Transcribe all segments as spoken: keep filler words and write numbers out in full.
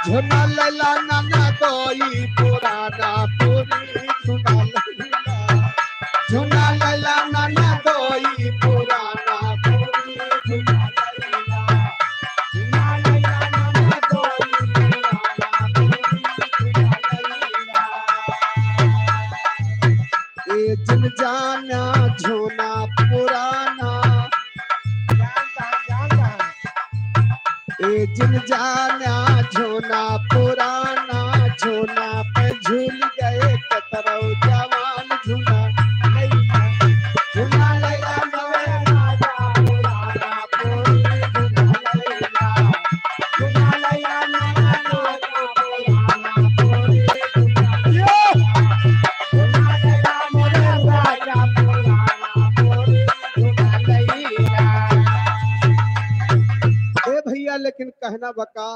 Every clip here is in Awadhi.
झुना लैला ननदोई पुराना पूरी झुना लैला। झुना लैला ननदोई पुराना पूरी झुना लैला। झुना लैला ननदोई पुराना पूरी झुना लैला। ए जिन जाना झुना पुराना। जानता, जानता। ए जिन जाना झुना पुराना, झुना पे झूल गए कतरौ जवान झुना। झुना लैला नवे राजा पुराना, पूरी झुना लैला। झुना लैला नवे राजा पुराना, पूरी झुना लैला। ए भैया, लेकिन कहना बका,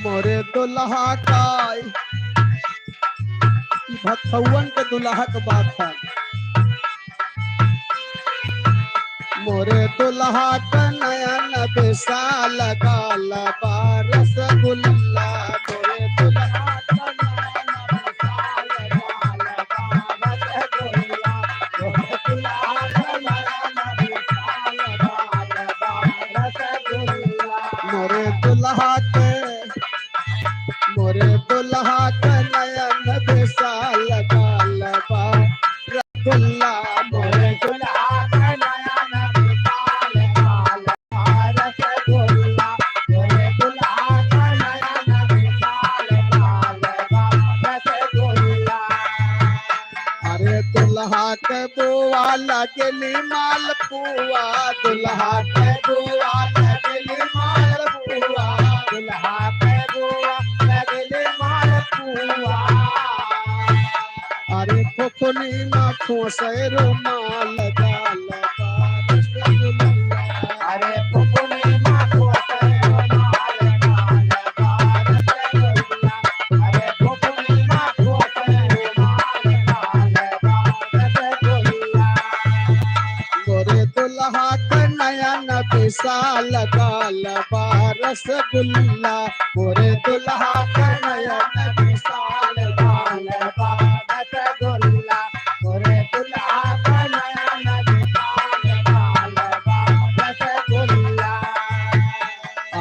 मोरे दुल्हा का, ई भखौवन के दुल्हा के बात है। मोरे दुल्हा के नयन विशाल गाल बा रसगुल्ला, मोरे दुल्हा के नयन विशाल गाल बा रसगुल्ला, मोरे दुल्हा के नयन विशाल गाल बा रसगुल्ला। मोरे दुल्हा के, मोरे दुल्हा के नयन विशाल गाल बा रसगुल्ला, मोरे दुल्हा के नयन विशाल गाल बा रसगुल्ला, मोरे दुल्हा के नयन विशाल गाल बा रसगुल्ला। अरे दुल्हा के बुआ लगली मालपुआ, दुल्हा के बुआ लगली मालपुआ, दुल्हा के बुआ लगली मालपुआ। अरे फुफुनी ना खोसे रुमाल गाल बा रसगुल्ला। अरे फुफुनी ना खोसे रुमाल गाल बा रसगुल्ला। अरे फुफुनी ना खोसे रुमाल गाल बा रसगुल्ला। मोरे दुल्हा के नयन विशाल गाल बा रसगुल्ला, मोरे दुल्हा के नयन विशाल गाल बा रसगुल्ला, मोरे दुल्हा के नयन विशाल गाल बा रसगुल्ला।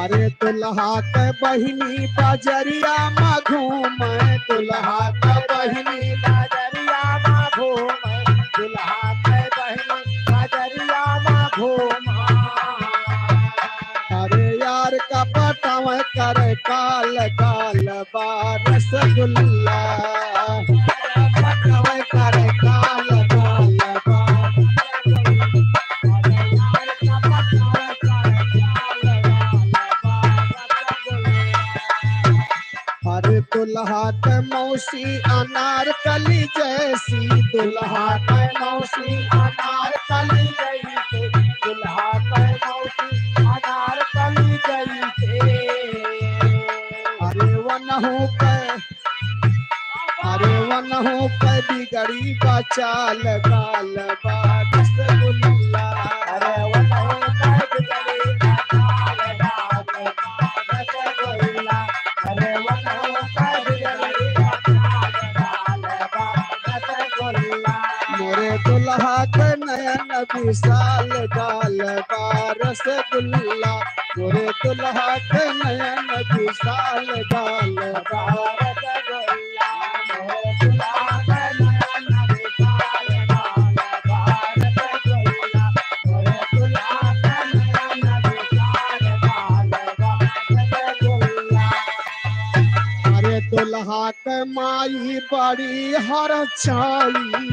अरे दुल्हा के बहिनी बजरिया मा घूमे, दुल्हा के बहिनी बजरिया मा घूमे, दुल्हा के बहिनी बजरिया मा घूमे। अरे यार का पटावे करे काल गाल बा रसगुल्ला। पटावे करे काल गाल बा। अरे दुल्हा के मौसी अनारकली जैसी, दुल्हा के मौसी अनारकली जैसी, दुल्हा के मौसी अनारकली जैसी। अरे वनहु के, अरे वनहु के बिगड़ी बा चाल गाल बा रसगुल्ला। अरे वनहु के बिगड़ी बा चाल गाल बा रसगुल्ला। अरे वनहु के बिगड़ी बा चाल गाल बा रसगुल्ला। मोरे दुल्हा के नयन विशाल गाल बा रसगुल्ला। मोरे दुल्हा के नयन विशाल गाल बा रसगुल्ला। मोरे दुल्हा के नयन विशाल गाल बा रसगुल्ला। मोरे दुल्हा के नयन विशाल गाल बा रसगुल्ला। अरे दुल्हा के माई बड़ी हरचाई,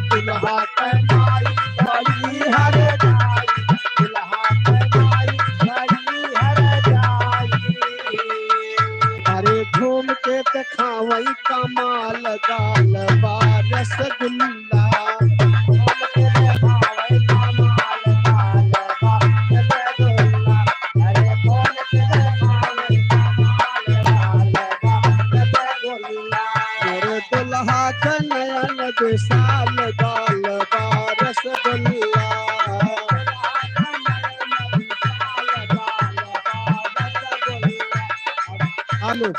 दुल्हा के माई बड़ी हरचाई, दुल्हा के माई बड़ी हरचाई। अरे घूम के देखावई कमाल गाल बा रसगुल्ला। मोरे दुल्हा के नयन विशाल गाल बा रसगुल्ला। लोग।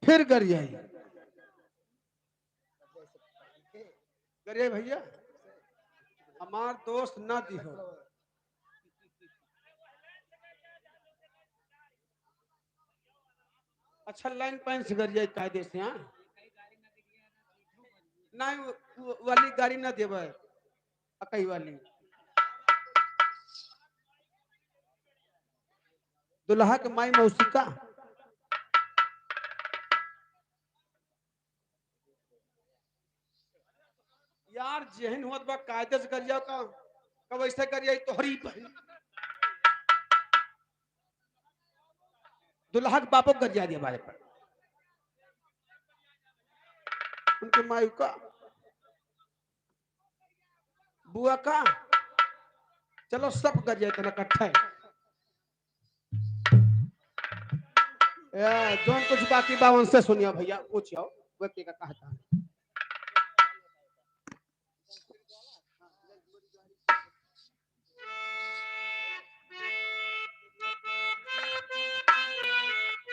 फिर गरियाई। गरियाई भैया, हमार दोस्त ना दिहो। अच्छा, लाइन पाइन से गरियाई कायदे से, हाँ? नहीं, वो, वो वाली गाड़ी ना देवे, अकई वाली। दुल्हा के माई मौसी का। यार, जेहन होत बा, कायदे से गरिया का, कब ऐसे गरिया, ई तोहरी बहन। दुल्हा के बापो गरिया दिया बारे पर। उनके माई का, बुआ का, चलो सब गरिया इतना इकट्ठा है। ए, जौन कुछ बाकी बा, उनसे सुनियो भैया, पूछियो, वो के का कहता है।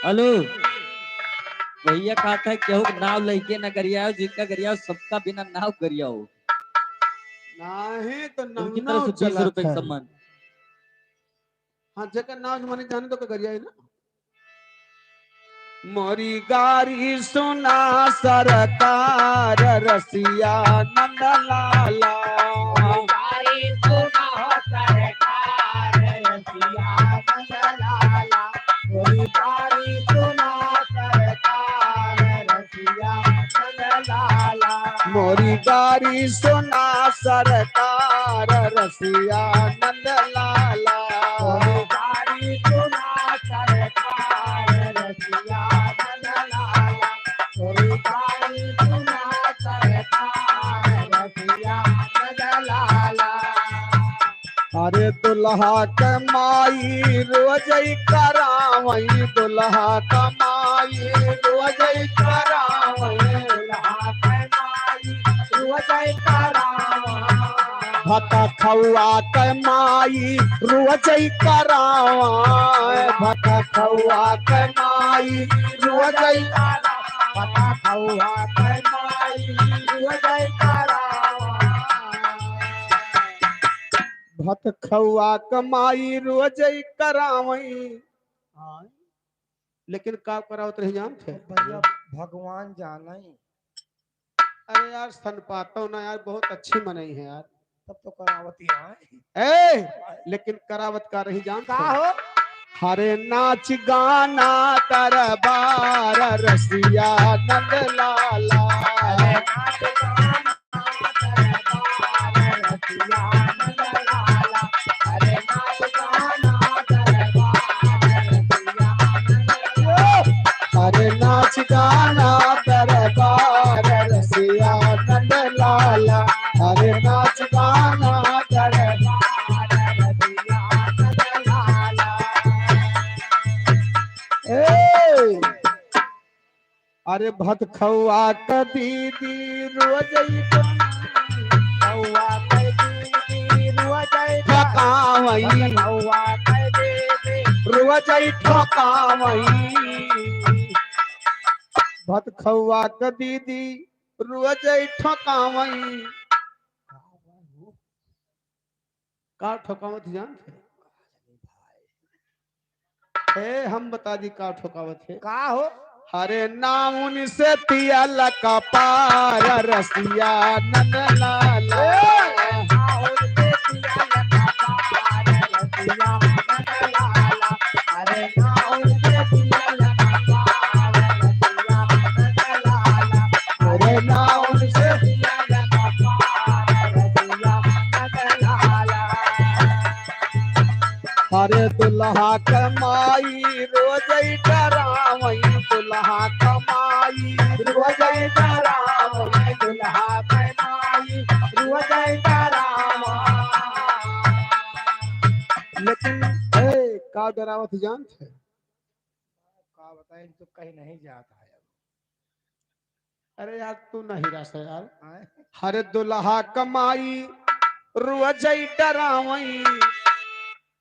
हेलो, भैया कहता है, केहू के नाव लइके ना गरियाओ, जिनका गरियाओ, सबका बिना नाव गरियाओ। नहीं तो उनकी नमनाव तरफ से बीस चलत रुपए का है। सम्मान। हाँ, जेकर नाव जमाने जाने तो के गरियाई ना। मोरी गारी सुना सरकार रसिया नंद लाला। मोरी गारी सुना सरकार रसिया नंद लाला। मोरी गारी सुना सरकार रसिया नंद लाला। मोरी गारी सुना सरकार रसिया नंद लाला। मोरी गारी सुना सरकार रसिया नंद लाला। मोरी गारी सुना सरकार रसिया नंद लाला। अरे दुल्हा के माई रोजई करावई, दुल्हा के माई रोजई करावई, दुल्हा के माई रोजई करावई। भत खौआ के माई रोजई करावई, भत खौआ के माई रोजई करावई, भत खौआ के माई रोजई करावई। भत खौआ के माई रोजई करावई। हाँ। लेकिन का करावत रही जानत है? भैया, भगवान जाने। अरे यार, सन पातो ना यार, बहुत अच्छी मनई है यार। तब तो करावत ही है। ए, लेकिन करावत का रही जानत का है? हो? हरे नाच गाना दरबार रसिया नंद लाला। हरे नाच गाना अरे नाच गाना दरबार रसिया नंद लाला। अरे भत खौआ क दीदी रोजई बनाई। खौआ क दीदी रोजई बनाई। ठकावई। भत खौआ क दीदी रोजई ठकावई। भत खौआ क दीदी रोजई ठकावई। का ठोकावत जानत है? ए, हम बता दी का ठोकावत है। का हो? अरे नाउन से तियल का पार रसिया नंद लाला। ए, नाउन से तियल का पार रसिया नंद लाला। अरे नाउन से तियल का पार रसिया नंद लाला। अरे नाउन से तियल का पार रसिया नंद लाला। अरे दुल्हा क माई रोजई डरावई, दुल्हा क माई रोजई डरावई, दुल्हा क माई रोजई डरावई। लेकिन ए, का डरावत जानत है? का बताएं, तो कहीं नहीं जाता है। अरे यार, तू नहीं रस है यार। आय। हरे दुल्हा क माई रोजई डरावई,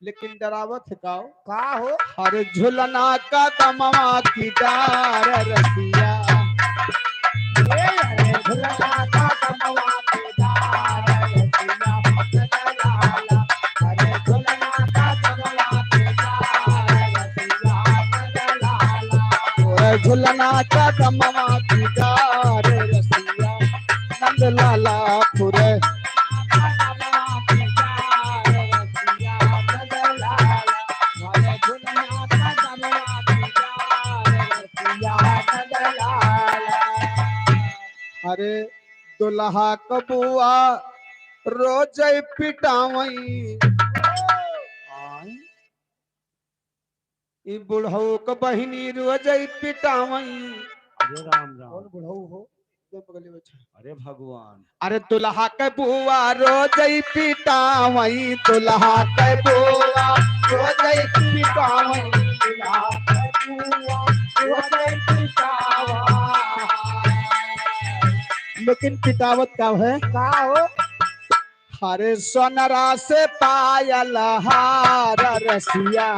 लेकिन डरावत है का हो? का हो? हरे झुलना का दमवा की डार रसिया। ए, हरे झुलना का दमवा की डार रसिया। ए झुलना का दमवा की डार रसिया नंद लाला फुरे। अरे दुल्हा क बुआ रोजई पिटावई। आय। ई बुढ़ऊ क बहिनी रोजई पिटावई। अरे राम राम। कौन बुढ़ऊ हो? जो बगल में बैठा। अरे भगवान। अरे दुल्हा क बुआ रोजई पिटावई, दुल्हा क बुआ रोजई पिटावई, दुल्हा क बुआ रोजई पिटावई। लेकिन पिटावत का है? का हो? हरे सोनरा से पायल हार रसिया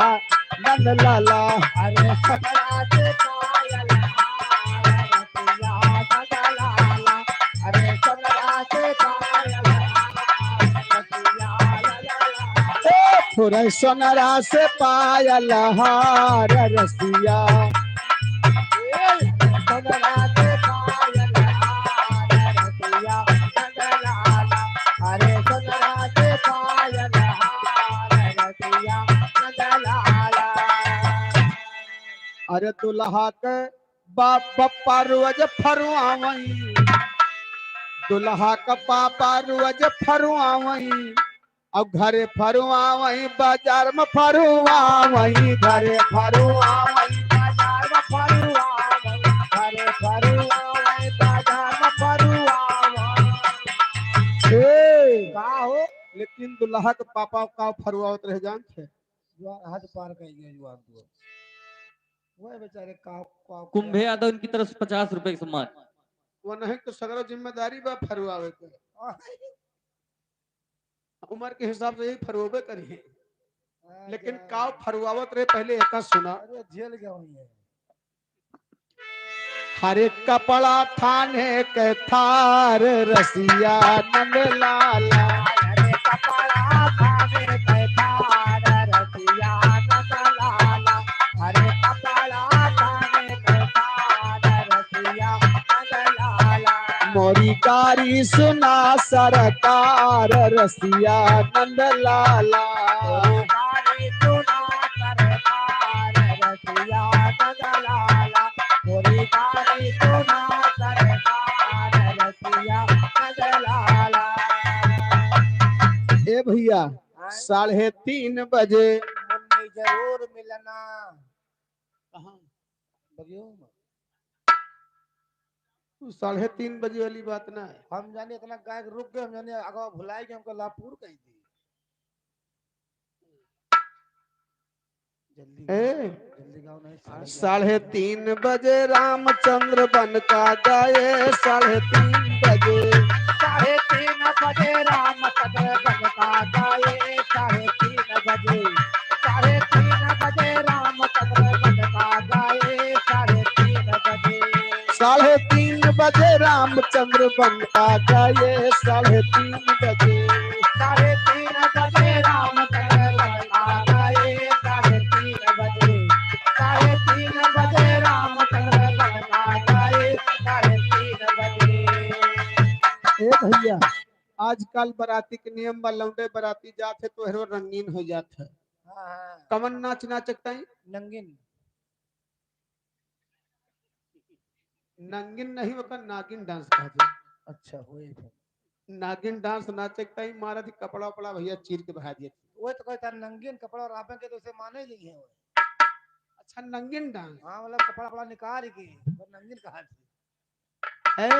नंद लाला। हरे सोनरा से पायल हार रसिया नंद लाला। हरे सोनरा से पायल हार रसिया नंद लाला। ए, फुरे सोनरा से पायल हार रसिया। ए, सोनरा से पायल हार रसिया नंद लाला। अरे सोनरा से पायल हार रसिया नंद लाला। अरे दुल्हा क बाप पप्पा रोज फरुआवई, दुल्हा क पापा रोज फरुआवई। अब घरे फरुआवई, बाजार में फरुआवई, घरे फरुआवई, बाजार में फरुआवई, घरे फरुआवई, बाजार में फरुआवई। ए, का हो? लेकिन दुल्हा क पापा का फरुआवत रहे जानत है? जुआन हद पार कर गए जुआन तो। वह बेचारे का, का कुंभे यादव इनकी तरफ से पचास रुपए के सम्मान। वो नहीं तो सगरो जिम्मेदारी बा फरुआवे के। उम्र के हिसाब से यही फरुआवे करी। हाँ, लेकिन जा। काव फरुआवत रहे पहले एका सुना। अरे झेल गया वही है। हरे कपड़ा थाने के थार रसिया नंद लाला। हरे कपड़ा थाने के थार रसिया नंद लाला। हरे कपड़ा थाने के थार रसिया नंद लाला। मोरी गारी सुना सरकार रसिया नंद लाला। मोरी गारी सुना सरकार रसिया नंद लाला। मोरी गारी सुना सरकार रसिया नंद लाला। ए भैया, हाँ? साढ़े तीन बजे। मुन्नी जरूर मिलना। कहाँ? बगियो में। तू साढ़े तीन बजे वाली बात ना है। हम जाने इतना गायक रुक गए, हम जाने अगवा भुलाए के हमको लापुर कह दी। जल्दी ए? जल्दी गाओ, नहीं, साढ़े साढ़े तीन बजे रामचंद्र बन का गए, साढ़े तीन बजे। साढ़े तीन बजे रामचंद्र बन का गए, साढ़े तीन बजे। साढ़े तीन बजे रामचंद्र बन का गए, साढ़े तीन बजे। साढ़े तीन बजे रामचंद्र बन का गए, साढ़े तीन बजे। साढ़े तीन बजे रामचंद्र बन का गए, साढ़े तीन बजे। साढ़े तीन बजे रामचंद्र बन का गए, साढ़े तीन बजे। ए भैया, आजकल बराती के नियम बा, लौंडे बराती जात है तो हेरो रंगीन हो जात है। हाँ, हाँ। कवन नाच नाचक ताई? नंगीन। नंगीन नहीं, ओकर नागिन डांस कहा जाए। अच्छा, होए फिर। नागिन डांस नाचक ताई मारा थी, कपड़ा उपड़ा भैया चीर के बहा दिया। वो तो कहता नंगीन कपड़ा और आपन के तो उसे माने नहीं है वो। अच्छा, नंगीन डांस। हाँ, मतलब कपड़ा उपड़ा निकाल के, वो नंगीन कहा थी। है?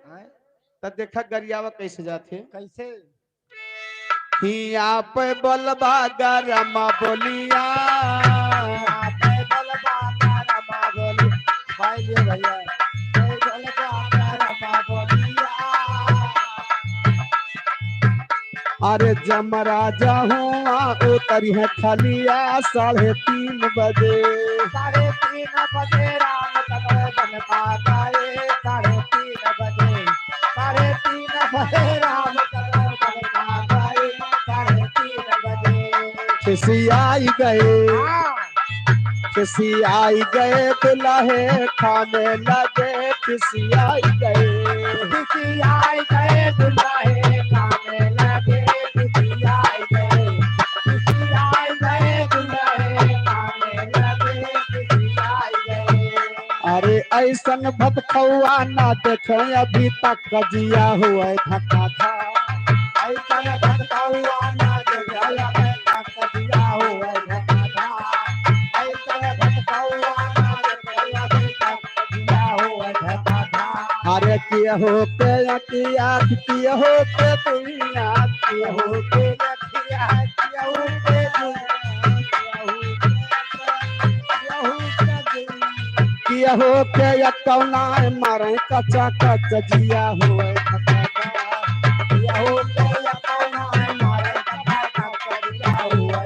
हाँ? त देखा गरियावा कैसे जात है। कैसे? हिया पे बोलबा गरमा बोलिया। हिया पे बोलबा गरमा बोलिया। भाई ये भैया, पे बोलबा गरमा बोलिया। अरे जमराजा हुआ उतरी है खलिया साढ़े तीन बजे। साढ़े तीन बजे राम कदम बन पा गए, साढ़े तीन बजे। साढ़े तीन बजे राम कदम बन पा गए, साढ़े तीन बजे। खिसियाई गए, हाँ। खिसियाई गए दुल्हे खाने लगे, खिसियाई गए। खिसियाई गए दुल्हे खाने लगे, खिसियाई गए। खिसियाई गए दुल्हे खाने लगे, खिसियाई गए। अरे ऐसन भतखौआ ना देखे अभी तक, जिया हुए धका धक। ऐसन भतखौआ ना देखे अभी तक, जिया हुए धका धक। ऐसन भतखौआ ना देखे अभी तक, जिया हुए धका धक। अरे केहू के अखिया, केहू के दुनिया, केहू के अखिया, केहू के दुनिया, केहू के केहू के या कौना मारे कचा कच जिया हुए। केहू के या कौना मारे कचा कच जिया हुए।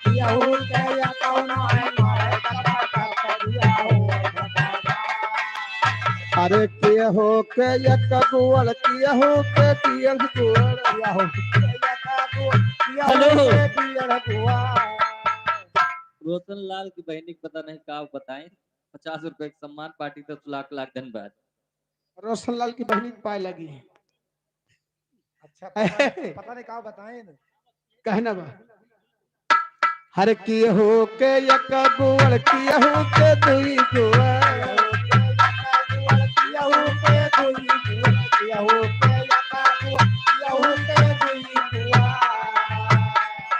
केहू के या कौना मारे कचा कच जिया हुए। अरे केहू के एक गोड़, केहू के डेढ़ गोड़, केहू के एक गोड़, केहू हेलो। के डेढ़ गोड़। रोशन लाल की बहिनी के पता नहीं का बताएं, पचास रुपए के सम्मान पार्टी, दस लाख लाख धन्यवाद। रोशन लाल की बहिनी के पाए लगी। अच्छा, पता, पता नहीं का बताएं। कहना बा। हर केहू के एक गोड़, केहू के दुई गोड़।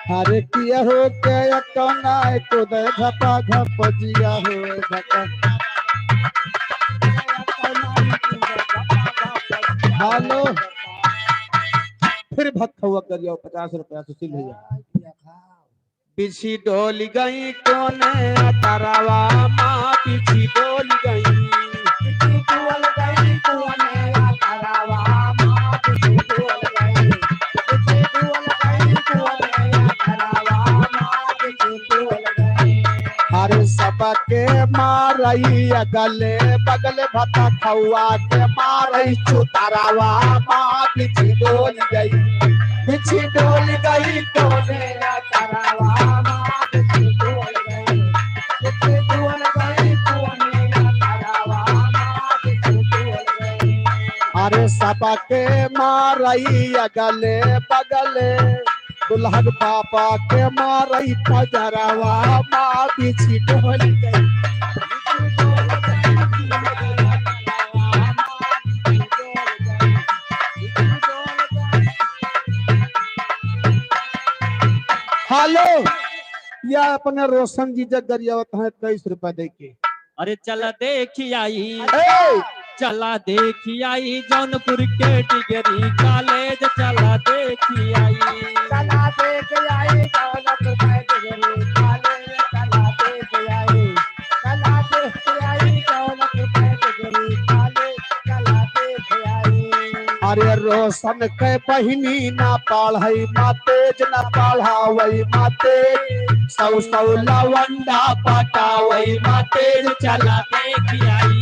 हर केहू के एक नाय को दे घपा घप जिया हो घपा। हेलो, फिर भत खौआ करियो पचास रुपया सुशील भैया। बिछी डोल गई कोने अतरवा माँ, बिछी डोल गई। बिछी डोल गई कोने अतरवा माँ, बिछी डोल गई। बिछी डोल गई कोने अतरवा माँ, बिछी डोल गई। अरे सबके मारई अगले बगल भता खौआ के मारई चुतरवा माँ, बिछी डोल गई। बिछी डोल गई कोने अतरवा माँ, बिछी डोल गई। बिछी डोल गई कोने अतरवा माँ, बिछी डोल गई। अरे सबके मारई अगले बगले, दुल्हन पापा के मारई पजरवा माँ, बिछी डोल गई। हेलो, या अपने रोशन जीजा गरियावत हैं इक्कीस रुपया दे के। अरे चला देखी आई, ए! चला देखी आई जौनपुर के डिग्री कॉलेज, चला देखी आई। चला देखी आई जौनपुर के डिग्री कॉलेज। रोशन के बहिनी ना पढ़ई मा तेज, ना पढ़ावई मा तेज। सौ सौ लवंडा पटावई मा तेज, चला देख आई।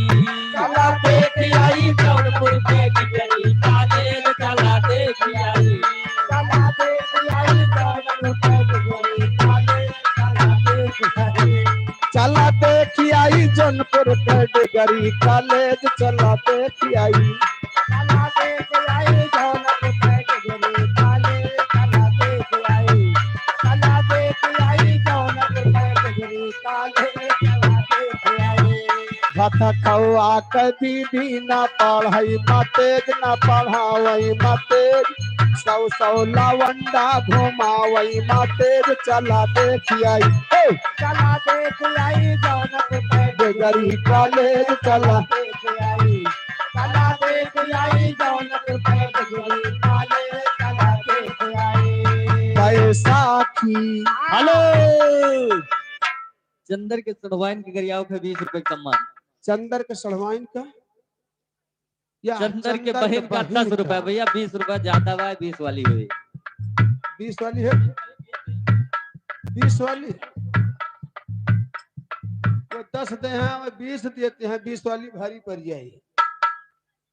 चला देख आई जौनपुर के डिग्री कॉलेज, चला देख आई। चला देख आई जौनपुर के डिग्री कॉलेज, चला देख आई। चला देख आई जौनपुर के डिग्री कॉलेज, चला देख आई। चला देख आई जौनपुर के डिग्री कॉलेज, चला देख आई। चला देख आई जौनपुर के डिग्री कॉलेज, चला देख आई। भतखौआ के दीदी ना पढ़ई मा तेज, ना पढ़ावई मा तेज। सौ सौ लवंडा घुमावई मा तेज, चला देख आई। ए! चला देख आई जौनपुर के डिग्री कॉलेज, चला देख आई। चला देख आई जौनपुर के डिग्री कॉलेज, चला देख आई। बैसाखी। हेलो। चंदर के सड़वाइन के गरियाव के बीस रुपए का सम्मान। चंदर के सड़वाइन का? या चंदर के चंदर के बहिन का बहिन दस रुपया का। भैया, बीस रुपया ज्यादा बा, बीस वाली हुई। बीस वाली है? बीस वाली? वो दस दे हैं, वो बीस देते हैं, बीस वाली भारी पड़ जाई।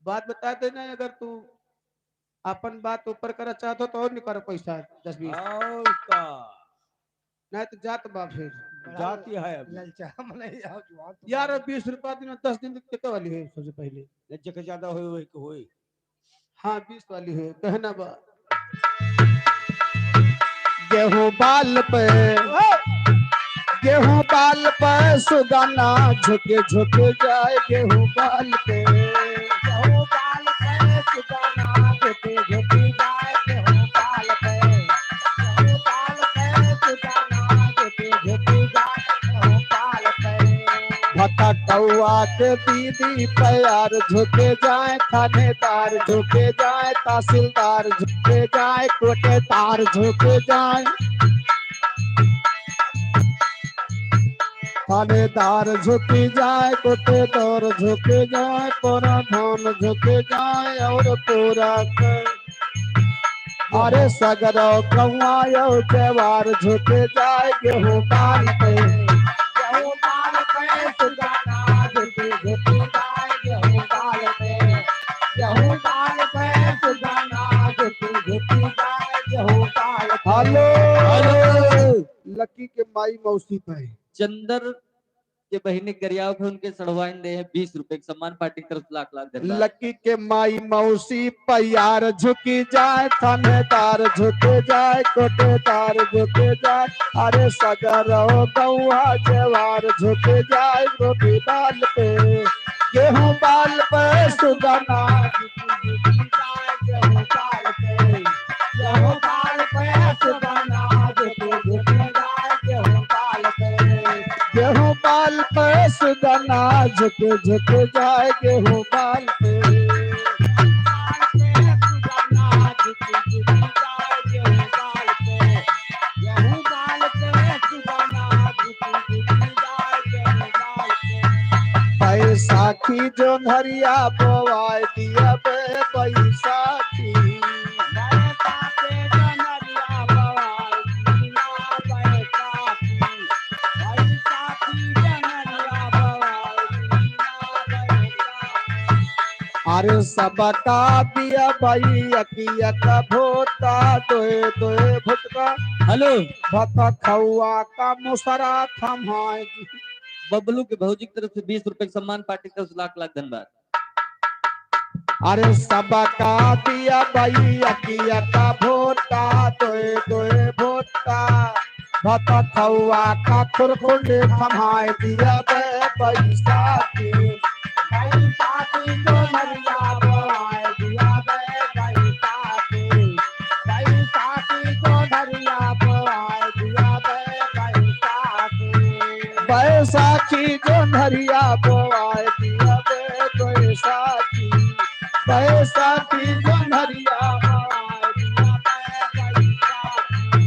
बात बता देना, अगर तू अपन बात ऊपर करा चाहत हो तो और निकालो पैसा दस बीस। और का? नहीं तो जात बा फिर। जाती है अभी। ललचा, मने, यार, जुआन तो यार, अब बीस रुपया दिन में दस दिन तक कितने वाली है सबसे पहले? ले, जेके ज्यादा होए, वही के होए। हाँ, बीस वाली है, कहना बा। गेहूं बाल पे, गेहूं बाल पे सुदाना झुके झुके जाए, गेहूं बाल पे। गेहूं बाल पे सुदाना झुके झुके जाए, गेहूं बाल पे। गेहूं बाल पे सुदाना झुके झुके जाए, गेहूं बाल पे। भतखौआ के दीदी प्यार झुके जाए, थानेदार झुके जाए, तहसीलदार झुके जाए, कोटेदार झुके जाए। थानेदार झुकी जाए, कोटेदार झुकी जाए, प्रधान झुकी जाए और पूरा के, अरे सगरो गौआ और जवार झुकी जाए, गेहूं बाल पे। गेहूं बाल पे सुदाना झुकी झुकी जाए, गेहूं बाल पे। गेहूं बाल पे सुदाना झुकी झुकी जाए, गेहूं बाल पे। हेलो। हेलो। लकी के माई मौसी पे। चंदर के बहिनी गरियाव के उनके सड़वाइन दे हैं बीस रुपए के सम्मान, पार्टी की तरफ से लाख लाख धन्यवाद। लकी के माई मौसी प्यार झुकी जाए, थानेदार झुकी जाए, कोटेदार झुकी जाए, अरे सगरो गौआ जवार झुकी जाए, गोभी बाल पे, गेहूं बाल पे सुदाना। गेहूं बाल पे सुदाना, गेहूं बाल पे। गेहूं बाल पे सुदाना झुक झुक जाए, गेहूं बाल पे। बैसाखी जोन्हरिया बोआए दिया बे बैसाखी। अरे सबका दिया भाई अकिया का भोटा, दोए दोए भुटका। हेलो। भतखौआ का मुसरा थमाए। बबलू के भौजी की तरफ से बीस रुपए का सम्मान, पार्टी की तरफ से लाख लाख धन्यवाद। अरे सबका दिया भाई अकिया का भोटा, दोए दोए भोटा। भतखौआ का खुरखुंडी थमाए दिया बे बैसाखी। बैसाखी जोन्हरिया बोआए दिया बे बैसाखी। बैसाखी जोन्हरिया बोआए दिया बे बैसाखी। बैसाखी जोन्हरिया बोआए दिया बे बैसाखी। बैसाखी जोन्हरिया बोआए दिया बे बैसाखी।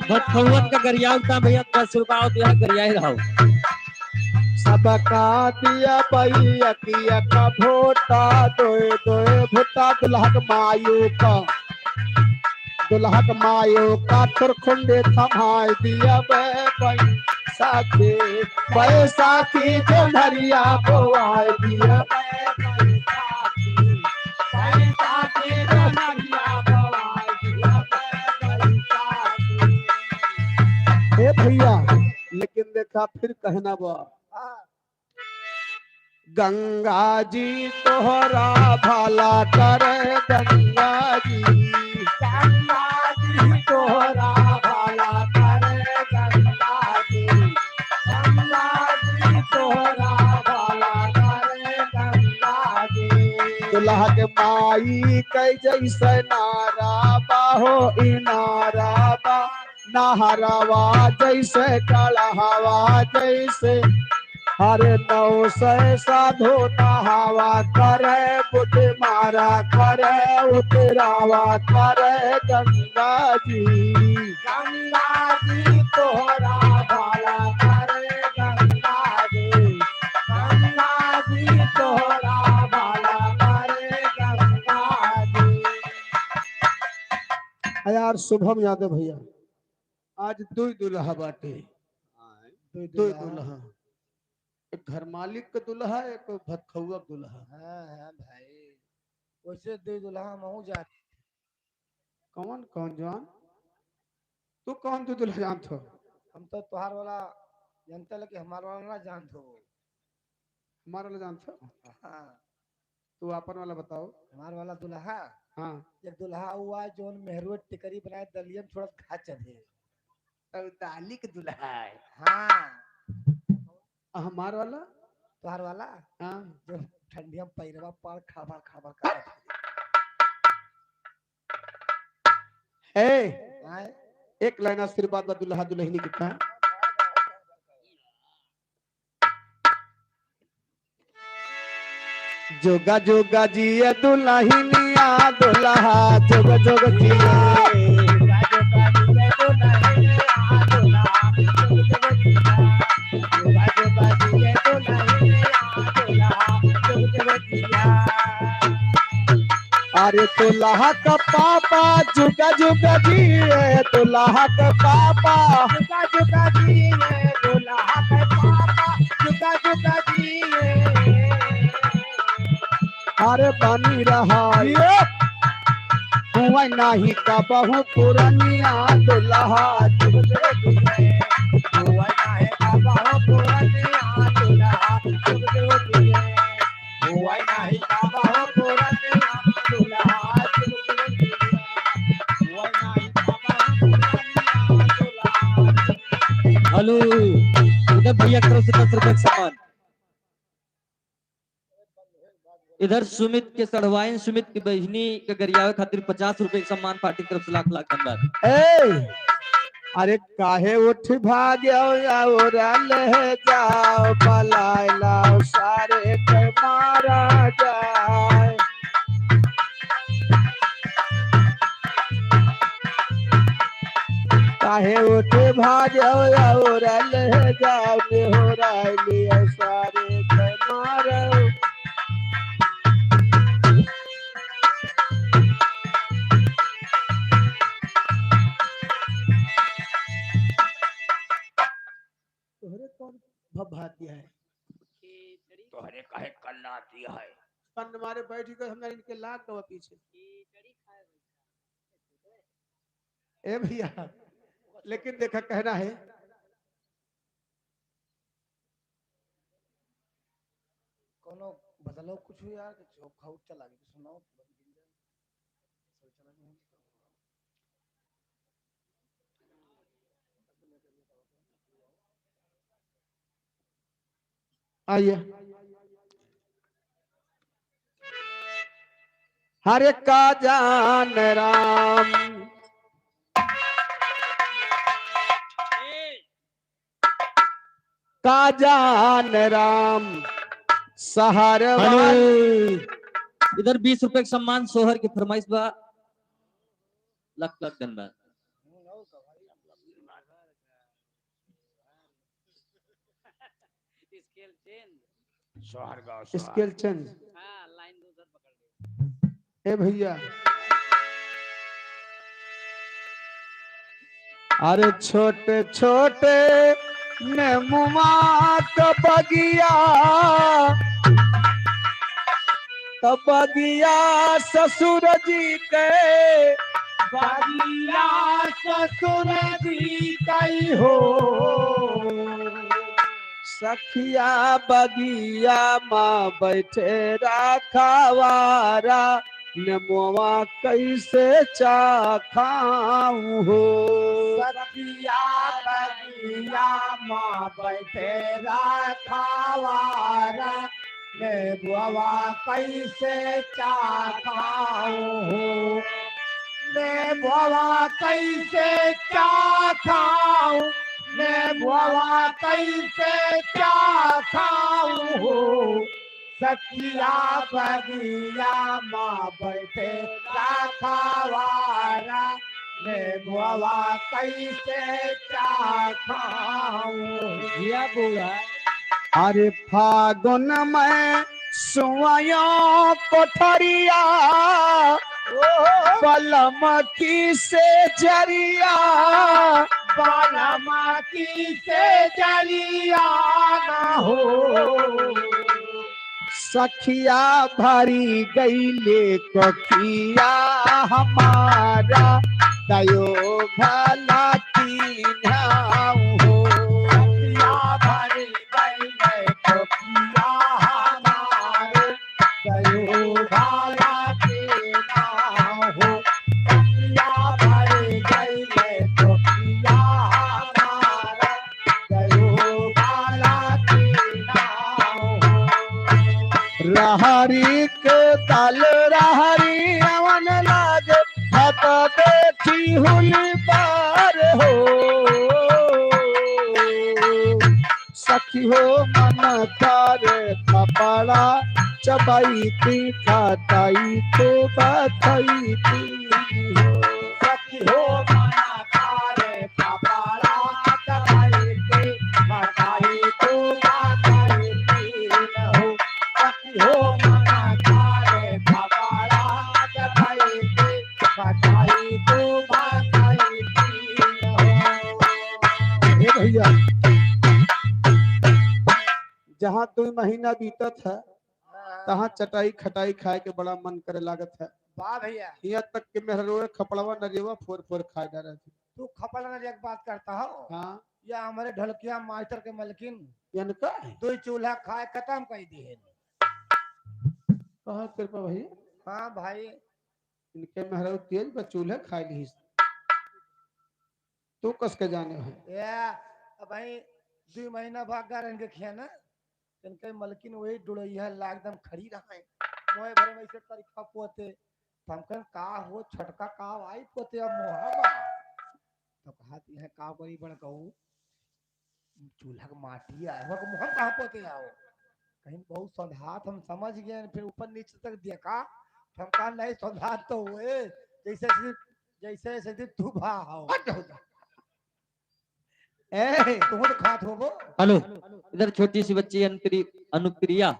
भतखौअन का गरियाव का भैया, दस रुपया होत है, गरियाए रहो। सबका दिया बई एक एक भोटा, दोय दोय भोटा दुल्हक मायो का, दुल्हक मायो का तुरखुंडे थमाए दिया बे बई साथी, बे साथी जो नरिया बोआए दिया बे बई साथी, बे साथी जो नरिया बोआए दिया बे बई साथी। ए भैया, लेकिन देखा फिर कहना बा, गंगा जी तोहरा भला करे गंगा जी। गंगा जी तोहरा भला करे गंगा जी। गंगा जी तोहरा भला करे गंगा जी। दुल्हा के माई के जैसे नारा बा हो इनारा बा। नहरवा जैसे कलहवा जैसे, अरे नौ सै साधो नहावा करे, बुढ़ मारा करे, उतरावा करे गंगा जी। गंगा जी तोहरा भला करे गंगा जी, गंगा जी तोहरा भला करे गंगा जी। यार शुभम यादव भैया, आज दुई दुल्हा बाटे। आय। दुई दुई दुल्हा। दुल्हा। एक घर मालिक के दुल्हा, एक भतखउआ के दुल्हा। हाँ, हाँ भाई। वैसे दुई दुल्हा हमहू जानी। कौन, कौन जवान? तू कौन दुई दुल्हा जानत हो? हम तो तोहार वाला जानते, लेकिन हमार वाला ना जानत हो। हमार वाला जानत हो? हाँ। तू आपन वाला बताओ। हमार वाला दुल्हा? हाँ। एक दुल्हा हुआ जौन मेहरुए टिकरी बनाए दलियन छोड़त खा चढ़े। और दाली के दुल्हा है। हाँ। आ हमार वाला? तोहार वाला? हाँ। जो ठंडिया में पैरवा पार खाबर खाबर करत है। ए, आए? एक लाइन आशीर्वाद बा दुल्हा दुल्हनी के का? जोगा जोगा जिए दुल्हनिया दुल्हा, जोगा जोगा जिए। अरे दुल्हा का पापा जुगा जुगा जिए, दुल्हा का पापा। जुगा जुगा जिए, दुल्हा का पापा, जुगा जुगा जिए। अरे बनी रहा ये। हुआ नाही का बहु पुरनिया दुल्हा जुग जुग जिए। हुआ नाही का बहु पुरनिया दुल्हा जुग जुग जिए। हेलो, इधर भैया की तरफ से दस रुपए का सम्मान। इधर सुमित के सढ़वाइन, सुमित की बहिनी के गरियावे खातिर पचास रुपए का सम्मान पार्टी की तरफ से लाख लाख धन्यवाद। ए, अरे काहे उठ भाग्यो और ले जाओ, पलाए लाओ सारे के मारा जाए। काहे उठ भाग्यो और ले जाओ, निहोरा लिया सारे के मारो। तोहरे कौन भभाती है? तोहरे काहे कल्लाती है? पन्न मारे बैठ गए, हम इनके लाग गवा पीछे। ए भैया, लेकिन देखा कहना है। कोनो बदलाव कुछ हो यार, कि चोखा उच्चा लागे, कि सुनाओ। आइए। हरे का जान राम, का जान राम, शहर हेलो। वाली। इधर बीस रुपए का सम्मान, सोहर की फरमाइश बा। लख लख धन्यवाद। स्केल चेंज। स्वर्ग, स्वर्ग। स्केल चेंज। हाँ, लाइन दूसर पकड़ ले। ए भैया, अरे छोटे छोटे नेमुआ क बगिया, क बगिया ससुर जी के, बगिया ससुर जी कई हो। सखिया बगिया मा बैठे राखवारा, नेमुआ कैसे चाखाऊं हो। सखिया बगिया मा बैठे राखवारा, नेमुआ कैसे चाखाऊं हो। नेमुआ कैसे चाखाऊं, नेमुआ कैसे चाखाऊं हो। सखिया बगिया मा बैठे राखवारा, नेमुआ कैसे चाखाऊं। जिया बुआ। अरे फागुन में सुआयो कोठरिया, बलम की से जरिया, बलम की से जरिया ना हो। सखिया भरी गईले कोखिया हमारा, दयो भला कीन्हाऊ हो। सखिया भरी गईले कोखिया हमारा, दयो भला कीन्हाऊ हो। सखिया भरी गईले कोखिया हमारा, रहरी के ताल रहरी अवन लागे, हत देखी हुली पार हो। सखी हो मन करे कपड़ा चबाई ती खटाई तो बताई ती हो। सखी हो मन करे कपड़ा चबाई ती खटाई तो बताई ती हो। सखी हो मन करे कपड़ा चबाई ती खटाई तो बताई ती हो। ए भैया, जहाँ दो महीना बीतत है, हाँ। तहाँ चटाई खटाई खाए के बड़ा मन करे लागत है। वाह भैया। हियाँ तक के मेहररुआ खपड़वा नरियवा फोर फोर खाए डारत है। तू खपड़ा नरिया के बात करता हो? हाँ। या हमरे ढोलकिया मास्टर के मलकिन। इनका? दो चूल्हा खाए खतम कइ दिहे। कहाँ कृपा भैया? हाँ भाई। इनके मेहररू तेज बा, चूल्हा खाए लिहिस। तू कस के जाने है? ए, अब भाई दुइ महीना भाग गा रहन के खिया ना, इनके मलकिन वही डुड़ैया ला एकदम खड़ी रहा है। मोए भरे में ऐसे करिखा पोते, तो हम कहन, "का हो छोटका, का आई पोते अब मोहा बा?" तो कहा, "यह का करी बड़कऊ, चूल्हा के माटी आए हो, मोहम कहाँ पोते आओ?" कहीं बहुत सौंधात हम समझ गए, फिर ऊपर नीचे तक देखा, तो हम कहा, "नहीं, सौंधात तो हुए, जैसे सिर्फ, जैसे सिर्फ तू भा हो।" हट हो जा। ए, तुम तो खात हो वो। हेलो, इधर छोटी सी बच्ची अनुप्रि-, अनुप्रिया,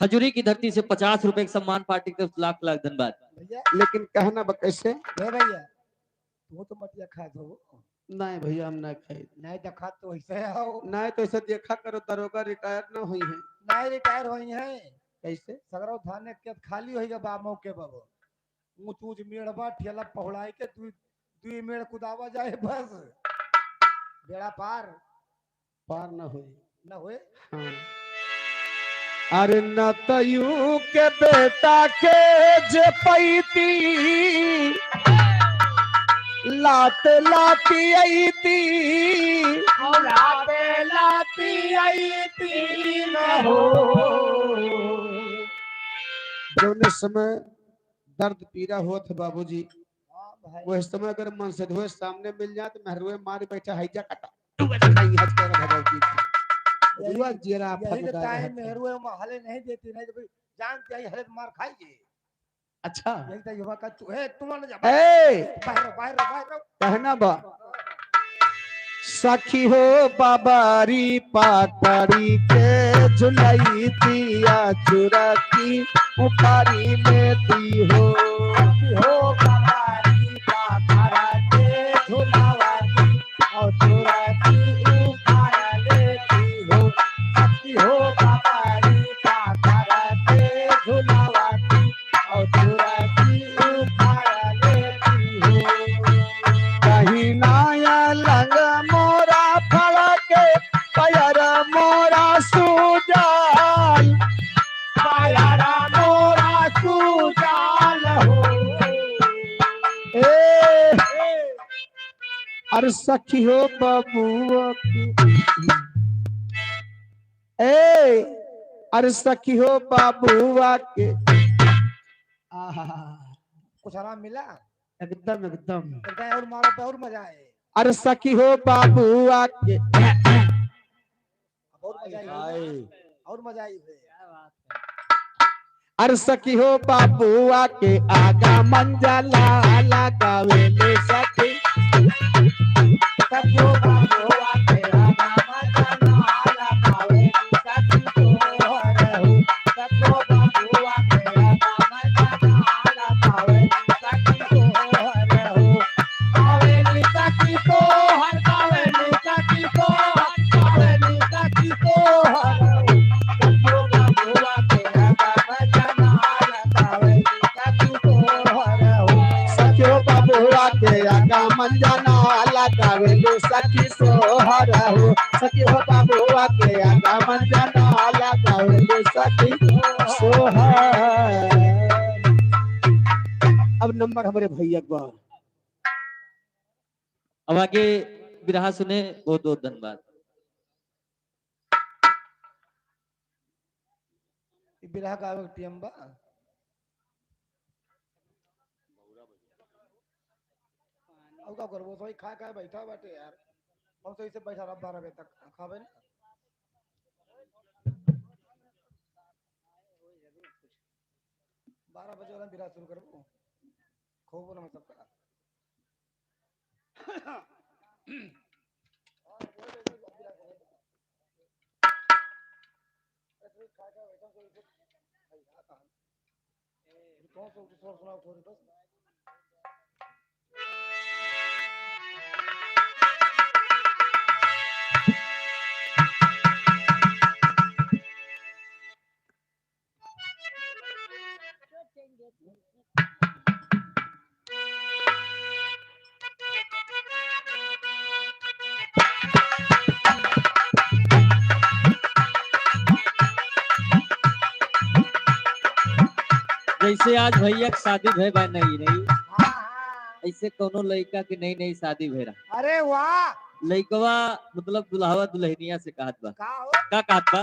खजूरी की धरती से पचास रुपए की सम्मान पार्टी की तरफ से लाख लाख धन्यवाद। भैया। लेकिन कहना बा कैसे? ए भैया, तू तो मटिया खात हो। नहीं भैया, हम नहीं खाई। नहीं देखा तो ऐसे आओ। नहीं तो ऐसे देखा करो, दरोगा रिटायर ना होई है। नहीं रिटायर होई है। कैसे? सगरो धान के खेत खाली होई बा मौके बाबू। ऊंच ऊंच मेड़ बा, ठेला पहुड़ाई के दुई, दुई मेड़ कुदावा जाए बस। बेड़ा पार। पार न होई। न होए? हाँ। अरे नतयू के बेटा के जे पैती, लात लाती अइती। और लात लाती अइती न हो। जौने समय दर्द पीरा होत है बाबूजी, हाँ भाई। वह समय अगर मनसेधुआ सामने मिल जाए तो मेहरुए मार बैठा है जा कटा। तू बस नहीं हट कर भगवती। यही, हुआ जेरा यही फट तो जा टाइम रहा था। मेहरुए में हले नहीं देती, नहीं तो फिर जानते ही हले तो मार खाइए। अच्छा। यही तो युवा का तू, ए, तू मान जा। ए! बाहर, बाहर, बाहर। कहना बा। सखी हो बबरी पकड़ी के झुलई दिया चुरकी उखारी लेती हो। सखी हो बबरी पकड़ के झुलवा दी और चुरकी उखार लेती हो। सखी हो बबरी पकड़ के झुलवा दी और चुरकी उखार लेती हो। कहीं ना अलंग मोरा फड़के, पैर मोरा सूजल, पैर मोरा सूजल हो। ए, अरे सखी हो बबुआ के, ए, अरे सखी हो बबुआ के। आहा, कुछ आराम मिला? एकदम, एकदम। एकदम और मारो तो और मजा आए। अरे सखी हो बबुआ के। और मजा आई। और मजा आई है। अरे सखी हो बबुआ के आगमन जला लगावेले सखी। सखी हो बबुआ के आगमन जला लगावेले सखी तोहर हो। सखी हो बबुआ के आगमन जला लगावेले सखी तोहर हो। आवेली सखी तोहर, आवेली सखी तोहर, आवेली सखी तोहर। सखियो बबुआ के आगमन जनाला, आवेली सखी तोहर हो। सखियो बबुआ के आगमन जनाला, आवेली सखी तोहर हो। सखियो बबुआ के आगमन जनाला, आवेली सखी तोहर। अब नंबर हमरे भैया के बा। अब आगे बिरहा सुने, बहुत बहुत धन्यवाद। ई बिरहा गावे के टीम बा। अब का करबो, तो खा खा बैठा बाटे यार। हम तो इसे बैठा रह बारह बजे तक खाबे ना। बारह बजे वाला बिरहा शुरू करबो। खूब ना सबका। जैसे आज भैया के शादी भय बा नई नई, ऐसे कौनो लइका के नई नई शादी भय रहा। अरे वाह। लइकवा मतलब दुल्हवा दुल्हनिया से कहत बा। का हो? का कहत बा?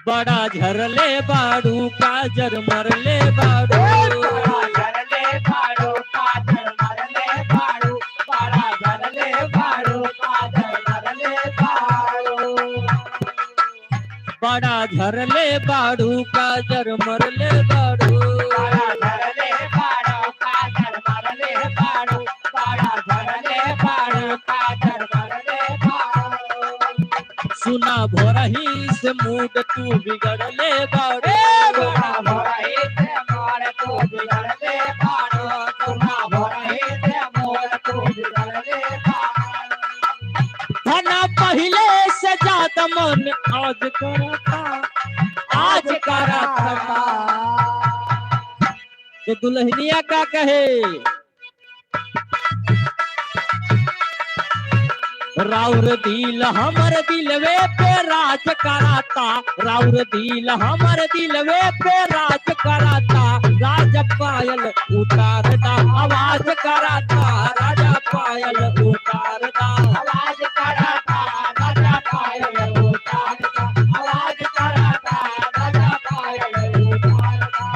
बड़ा झरले बाड़ू, काजर मरले बाड़ू। बड़ा झरले बाड़ू, काजर मरले बाड़ू। बड़ा झरले बाड़ू, काजर मरले बाड़ू। बड़ा झरले बाड़ू, काजर मरले बाड़ू। बड़ा झरले बाड़ू, काजर मरले बाड़ू। बड़ा झरले बाड़ू, काजर मरले बाड़ू। सुना भोरही से मूड तू बिगड़ले बाड़ू। ए, सुना भोरही से मूड तू बिगड़ले बाड़ू। सुना भोरही से मूड तू बिगड़ले बाड़ू। धना पहिले से ज्यादा मन आज करता, आज करता। तो दुल्हनिया का कहे? राउर दिल हमर दिलवे पे राज कराता, राउर दिल हमर दिलवे पे राज कराता। राजा पायल उतार दा, आवाज कराता, राजा पायल उतार दा। आवाज कराता, राजा पायल उतार दा, आवाज कराता, राजा पायल उतार दा।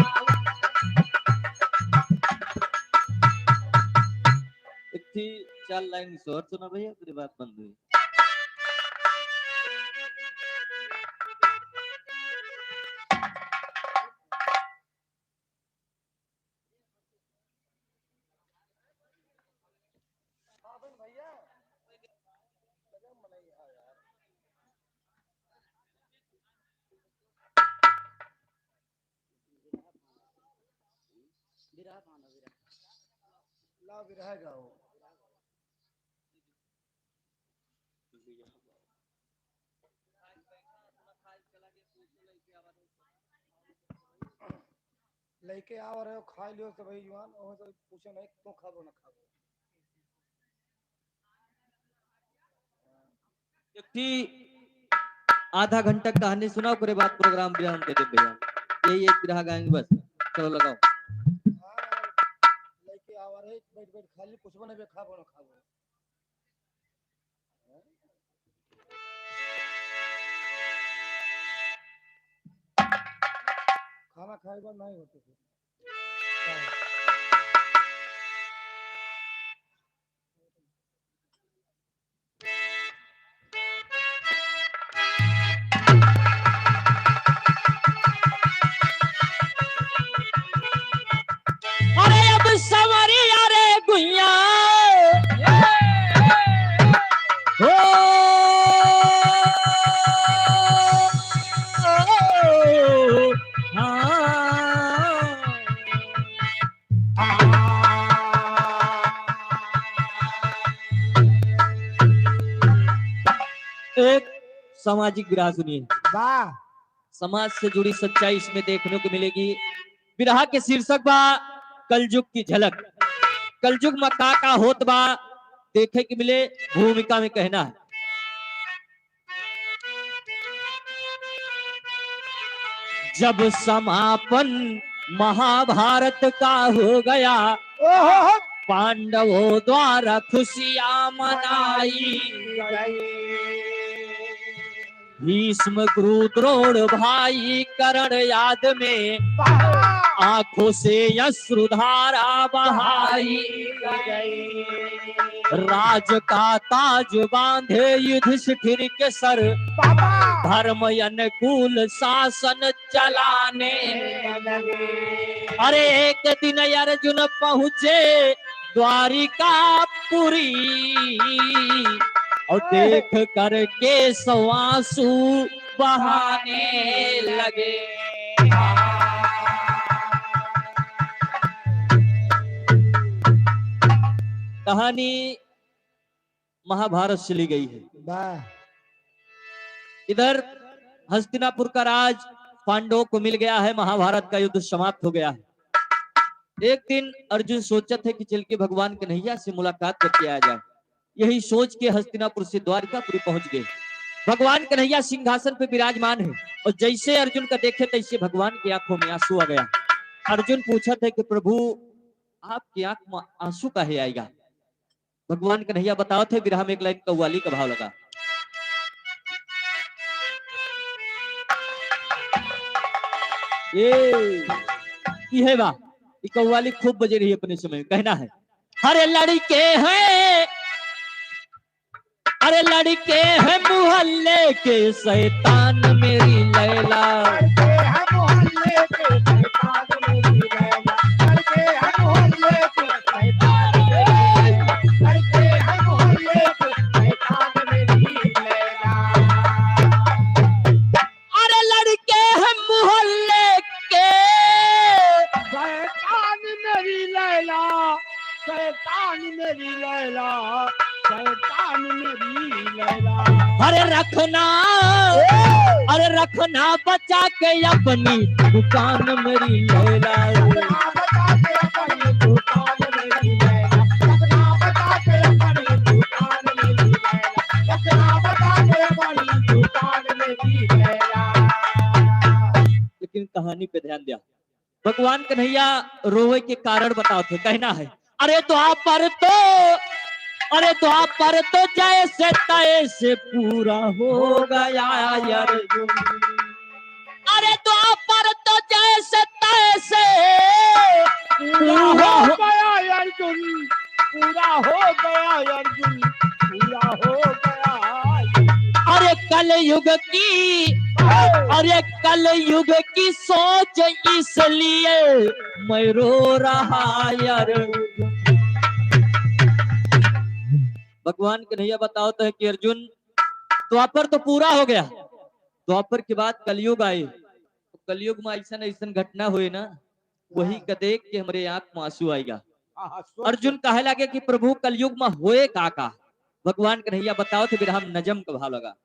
एक थी चार लाइन शोर सुना भैया, फिर बात बंद हुई। ला बिरहा गाओ। लइके आवा रहे हो, खाइ लियो सब भाई जुआन, ओहो तो पूछो नहीं, तू खाबो ना खाबो। एक ठी आधा घंटा कहानी सुनाओ, ओकरे बाद प्रोग्राम विराम दे दे भैया। यही एक बिरहा गाएंगे बस। चलो लगाओ। हाँ, लइके आवा रहे, बैठ बैठ खा ली, पूछबो नहीं बे, खाबो ना खाबो। खाना खाए बाद नहीं होते फिर। अरे अब संवरिया रे गुइया। हो। हाँ। एक सामाजिक बिरहा सुनिए। वाह। समाज से जुड़ी सच्चाई इसमें देखने को मिलेगी। बिरहा के शीर्षक बा कलजुग की झलक। कलजुग में का का होत बा, देखे के मिले, भूमिका में कहना है। जब समापन महाभारत का हो गया, ओहो। पांडवों द्वारा खुशियां मनाई गई। भीष्म गुरु द्रोण भाई कर्ण याद में, आंखों से अश्रुधारा बहाई गई। राज का ताज बांधे युधिष्ठिर के सर, धर्म अनुकूल शासन चलाने लगे। अरे एक दिन अर्जुन पहुँचे द्वारिकापुरी, और देख कर केशव आंसू बहाने लगे। कहानी महाभारत से ली गई है। वाह। इधर हस्तिनापुर का राज पांडवों को मिल गया है, महाभारत का युद्ध समाप्त हो गया है। एक दिन अर्जुन सोचत है कि चल के भगवान कन्हैया से मुलाकात करके आ जाए। यही सोच के हस्तिनापुर से द्वारिकापुरी पहुंच गए। भगवान कन्हैया सिंहासन पे विराजमान है और जैसे अर्जुन का देखे तैसे भगवान की आंखों में आंसू आ गया। अर्जुन पूछत है कि प्रभु, आपकी आंख में आंसू काहे आएगा? भगवान कन्हैया बतावत है, बिरहा में एक लाइन कव्वाली का भाव लगा। ए, ई है बा, ई कव्वाली खूब बजे रही अपने समय में, कहना है। अरे लड़के हैं, अरे लड़के हैं मोहल्ले के शैतान मेरी लैला। लड़के हैं मोहल्ले के शैतान मेरी लैला। लड़के हैं मोहल्ले के शैतान मेरी लैला। लड़के हैं मोहल्ले के शैतान मेरी लैला। अरे लड़के हैं मोहल्ले के शैतान मेरी लैला, शैतान मेरी लैला, शैतान मेरी लैला। अरे रखना, ए! अरे रखना बचा के अपनी दुकान मेरी लैला। रखना बचा के अपनी दुकान मेरी लैला, रखना बचा के अपनी दुकान मेरी लैला, रखना बचा के अपनी दुकान मेरी लैला। लेकिन कहानी पे ध्यान दिया, भगवान कन्हैया रोवे के कारण बतावत है, कहना है, अरे द्वापर तो, अरे द्वापर तो जैसे तैसे पूरा हो गया अर्जुन। अरे द्वापर तो जैसे तैसे पूरा पूरा हो हो गया अर्जुन, पूरा हो गया अर्जुन, पूरा हो गया। अरे कलयुग की, अरे कलयुग की सोच इसलिए मैं रो रहा यार। भगवान कन्हैया बतावत है कि अर्जुन, द्वापर तो पूरा हो गया, द्वापर के बाद कलयुग आए, तो कलयुग में ऐसन ऐसन घटना हुए ना, वही का देख के हमरे आँख में आँसू आइगा। हाँ, हाँ, सोच अर्जुन कहे लागे कि प्रभु, कलयुग में होए का का? भगवान कन्हैया बतावत है, बिरहा में नजम का भाव लगा।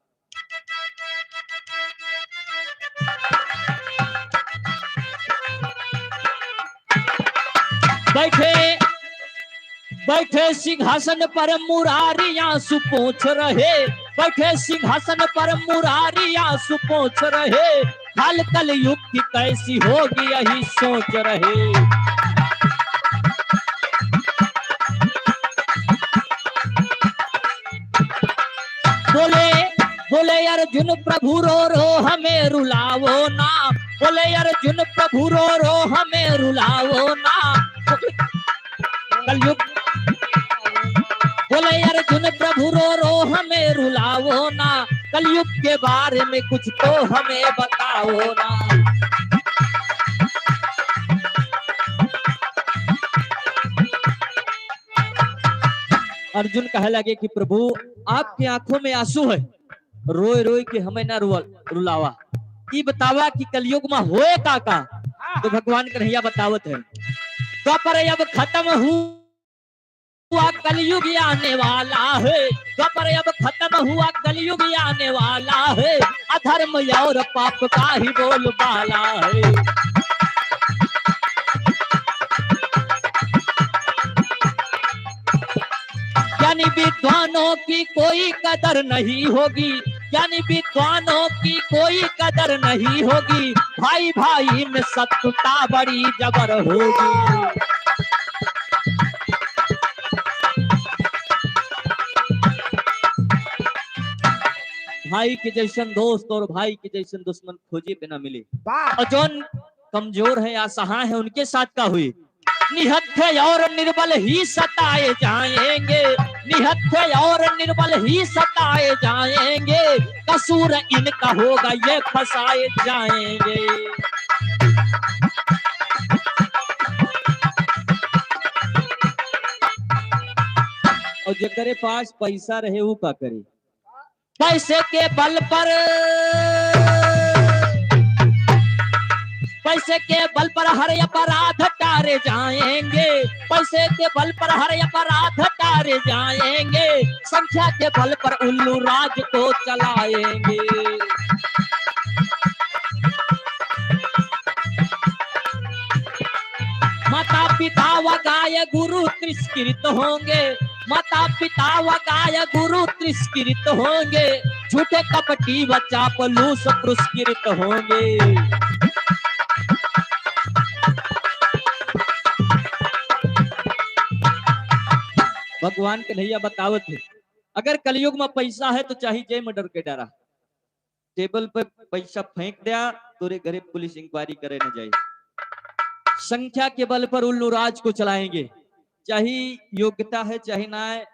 बैठे, बैठे सिंहासन पर मुरारी आंसू पोंछ रहे, बैठे सिंहासन पर मुरारी आंसू पोंछ रहे, हाल कलयुग की कैसी होगी यही सोच रहे। बोले, बोले अर्जुन प्रभु रो रो हमें रुलाओ ना, बोले अर्जुन प्रभु रो रो हमें रुलाओ ना। कलयुग, बोले अर्जुन प्रभु रो रो हमें रुलाओ ना, कलयुग के बारे में कुछ तो हमें बताओ ना। अर्जुन कहे लगे कि प्रभु, आपके आंखों में आंसू है, रोए रोए के हमें ना रुआ-, रुलावा। ई बतावा कि कलयुग में होए का का? तो भगवान कन्हैया बतावत है, द्वापर अब खत्म हुआ, कलयुग आने वाला है। द्वापर अब खत्म हुआ, कलयुग आने वाला है। अधर्म और पाप का ही बोलबाला है। ज्ञानी विद्वानों की कोई कदर नहीं होगी, ज्ञानी विद्वानों की कोई कदर नहीं होगी, भाई भाई में शत्रुता बड़ी जबर होगी। भाई के जैसन दोस्त और भाई के जैसन दुश्मन खोजे पे ना मिले। वाह। और जौन कमजोर है, असहाय है, उनके साथ का हुई? निहत्थे और निर्बल ही सताए जाएंगे, निहत्थे और निर्बल ही सताए जाएंगे, कसूर इनका होगा ये फंसाए जाएंगे। और जेकरे पास पैसा रहे, वो का करे? पैसे के बल पर, पैसे के बल पर हर अपराध टारे जाएंगे, पैसे के बल पर हर अपराध टारे जाएंगे, संख्या के बल पर उल्लू राज को चलाएंगे। माता पिता व गाय गुरु तिरस्कृत होंगे, माता पिता व गाय गुरु तिरस्कृत होंगे, झूठे कपटी व चापलूस पुरस्कृत होंगे। भगवान कन्हैया बतावत है, अगर कलयुग में पैसा है तो चाहे जय मर्डर के डरा, टेबल पे पैसा फेंक दिया, तोरे घरे पुलिस इंक्वायरी करे न जाए। संख्या के बल पर उल्लू राज को चलाएंगे, चाहे योग्यता है चाहे ना है,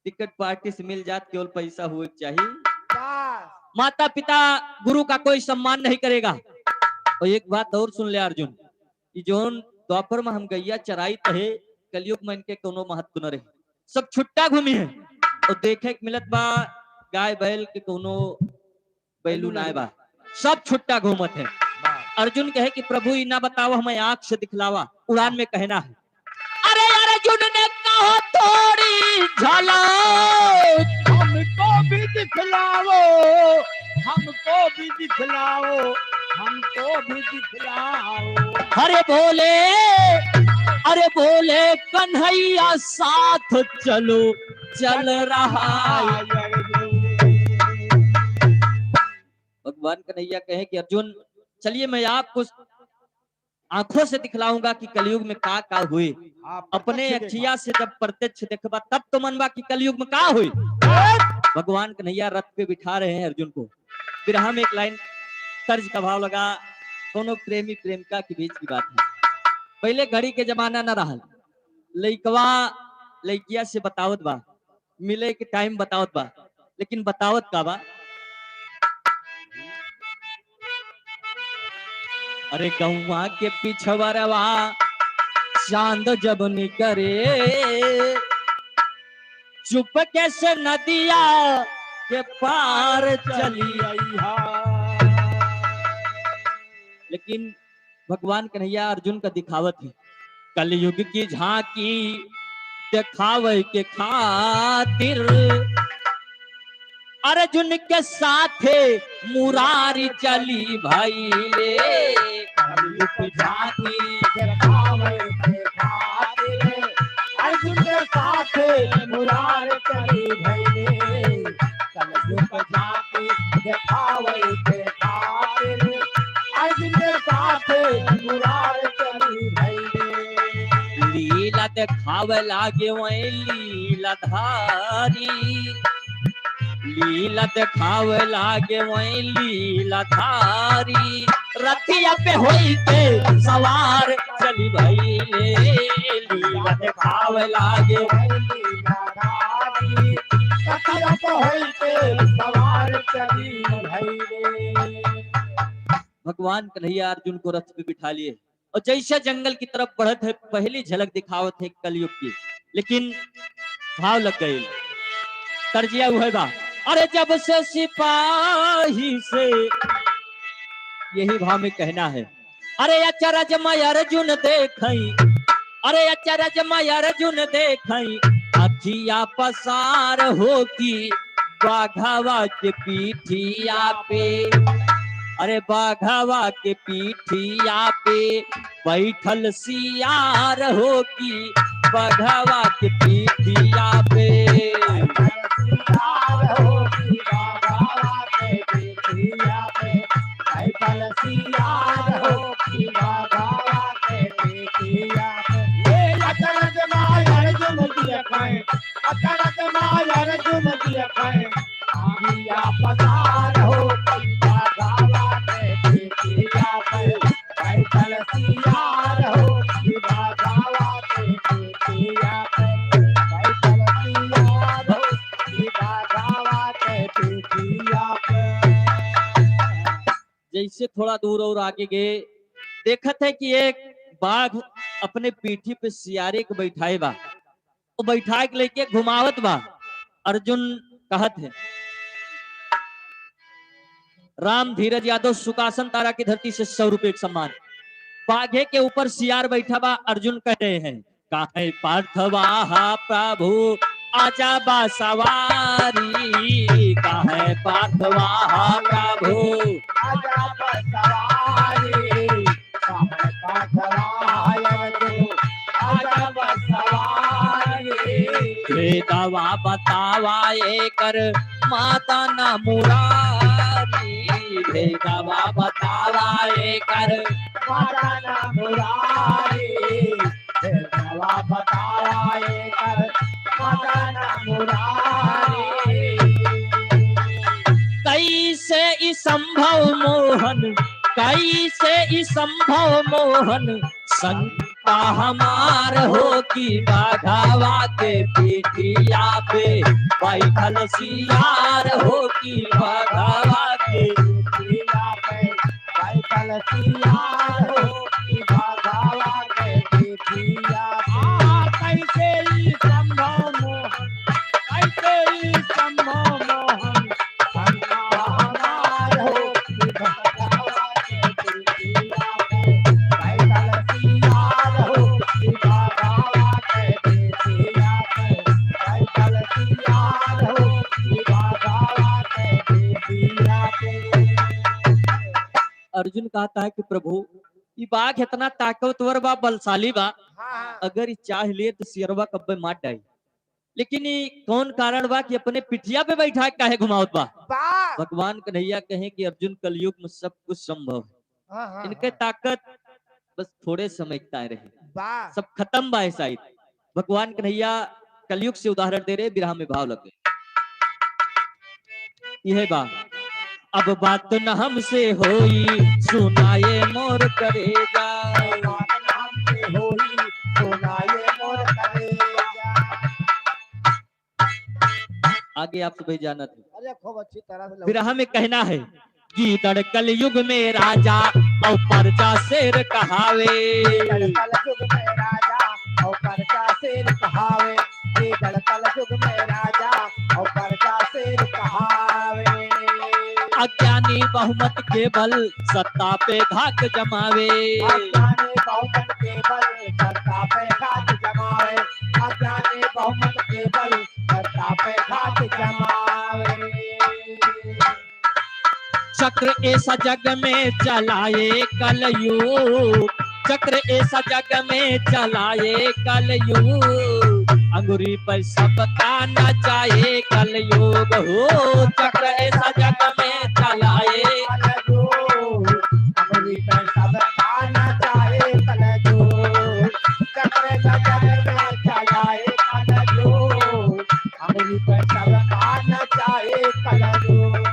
टिकट पार्टी से मिल जात, केवल पैसा हुए के चाहिए। बस। माता पिता गुरु का कोई सम्मान नहीं करेगा। और एक बात और सुन ले अर्जुन, कि जौन द्वापर में हम गैया चराइत है, कलयुग में इनके कोनो महत्व न रहे, सब छुट्टा घूमी है। और देखे के मिलत बा गाय बैल के कोनो बैलू नाय बा, सब छुट्टा घूमत है। वाह। अर्जुन कहे कि प्रभु, ई ना बतावा, हमें आँख से दिखलावा। उड़ान में कहना है, अरे अर्जुन ने कहा थोड़ी झलक। हमको भी दिखलाओ, हमको भी दिखलाओ, हमको भी दिखलाओ। अरे बोले, अरे बोले कन्हैया साथ चलो, चल रहा है। भगवान कन्हैया कहे कि अर्जुन, चलिए मैं आपको आंखों से दिखलाऊंगा कि कलयुग में का का हुए। आप अपने प्रत्यक्ष देखा। अखिया से जब प्रत्यक्ष देखबा तब तो मनबा कि कलयुग में का हुए। भगवान कन्हैया रथ पे बिठा रहे हैं अर्जुन को। बिरहा में एक लाइन तर्ज का भाव लगा, दोनों प्रेमी प्रेमिका के बीच की बात है। पहले घड़ी के जमाना न रहल, लइकवा लइकिया से बतावत बा, मिले के टाइम बतावत बा, लेकिन बतावत का बा? अरे गौवा के पिछवरवा चांद जब निकरे, चुपके से नदिया के पार चली अइहा। लेकिन भगवान कन्हैया अर्जुन का दिखावत है। कलयुग की झांकी दिखावे के खातिर अर्जुन के साथे मुरारी चली भइले। कलयुग झांकी दिखावे के खातिर अर्जुन के साथे मुरारी चली भइले। कलयुग झांकी दिखावे के खातिर अर्जुन के साथे मुरारी चली भइले। लीला दिखावे लागे वही लीलाधारी, लीला दिखावे लागे वही लीलाधारी। रथिया पे होई के सवार चली भइले, लीला दिखावे लागे वही लीलाधारी। रथिया पे होई के सवार चली भइले। भगवान कन्हैया अर्जुन को रथ पे बिठा लिए और जैसे जंगल की तरफ बढ़त है, पहली झलक दिखावत है कलयुग की, लेकिन भाव लग गए। तर्जिया उहे बा, अरे जब से सिपाही से, यही भाव में कहना है। अरे अचरज में अर्जुन देखई, अरे अचरज में अर्जुन देखई, अखिया पसार होती बाघवा के पीठिया पे। अरे बाघवा के पीठिया पे बैठल सियार हो की बाघवा के पीठिया पे। बैठल सियार हो की बाघवा के पीठिया पे। बैठल सियार हो की बाघवा के पीठिया पे। ए अचरज में अर्जुन देखई, अचरज में अर्जुन देखई, अखिया पसार हो की बाघवा के पीठिया पे। बैठल सियार हो की बाघवा के पीठिया पे। बैठल सियार हो की बाघवा के पीठिया पे। जैसे थोड़ा दूर और आगे गए, देखत है कि एक बाघ अपने पीठी पे सियारे के बैठाए बा। वो बैठा के लेके घुमावत बा। अर्जुन कहत है, राम धीरज यादव, सुकासन तारा की धरती से सौ रुपये का सम्मान। बाघे के ऊपर सियार बैठा बा, अर्जुन कह रहे हैं, "काहे पार्थवाहा प्रभु आजा बा सवारी, काहे पार्थवाहा प्रभु आजा बा सवारी।" भेदवा बतावा एकर माता ना मुरारी, भेदवा बतावा एकर माता ना मुरारी, भेदवा बतावा एकर माता ना मुरारी। कैसे ई संभव मोहन, कैसे ई संभव मोहन, शंका हमार हो की बाघवा के पीठिया पे बैठल सियार हो की बाघवा के पीठिया पे बैठल सियार हो की बाघवा के पीठिया पे। आ, कैसे ई संभव मोहन, कैसे ई संभव मोहन, अर्जुन कहता है कि प्रभु, ई बाघ इतना ताकतवर बा, बलशाली बा, हाँ, हाँ। अगर ई चाह ले तो सियरवा कब्बे मार डाई। लेकिन ई कौन कारण बा कि अपने पिठिया पे बैठा के काहे घुमावत बा? बा। भगवान कन्हैया कहे कि अर्जुन, कलयुग में सब कुछ संभव है। हाँ, हाँ, इनके हाँ। ताकत बस थोड़े समय तक रहे। बा। सब खत्म बा शायद। भगवान कन्हैया कलयुग से उदाहरण दे रहे, बिरहा में भाव लग गए। यह बा, अब बात न हमसे होई, सुनाए मोर करेजा। बात न हमसे होई, सुनाए मोर करेजा। आगे आप सभी जानत हैं। अरे, खूब अच्छी तरह से लौट बिरहा में कहना है, गीदड़ कलयुग में राजा और प्रजा शेर कहावे। गीदड़ कलयुग में राजा और प्रजा शेर कहावे। गीदड़ कलयुग में राजा और प्रजा शेर कहावे। अज्ञान अज्ञानी बहुमत के बल सत्ता पे घात जमावे। अज्ञानी बहुमत के बल सत्ता पे घात जमावे। अज्ञानी बहुमत के बल सत्ता पे घात जमावे। चक्र ऐसा जग में चलाए कलयुग, चक्र ऐसा जग में चलाए कलयुग, अंगुरी पर सबका नचाए कलयुग हो। चक्र ऐसा जग में चलाए कलयुग, अंगुरी पर सबका नचाए कलयुग। चक्र ऐसा जग में चलाए कलयुग, अंगुरी पर सबका नचाए कलयुग।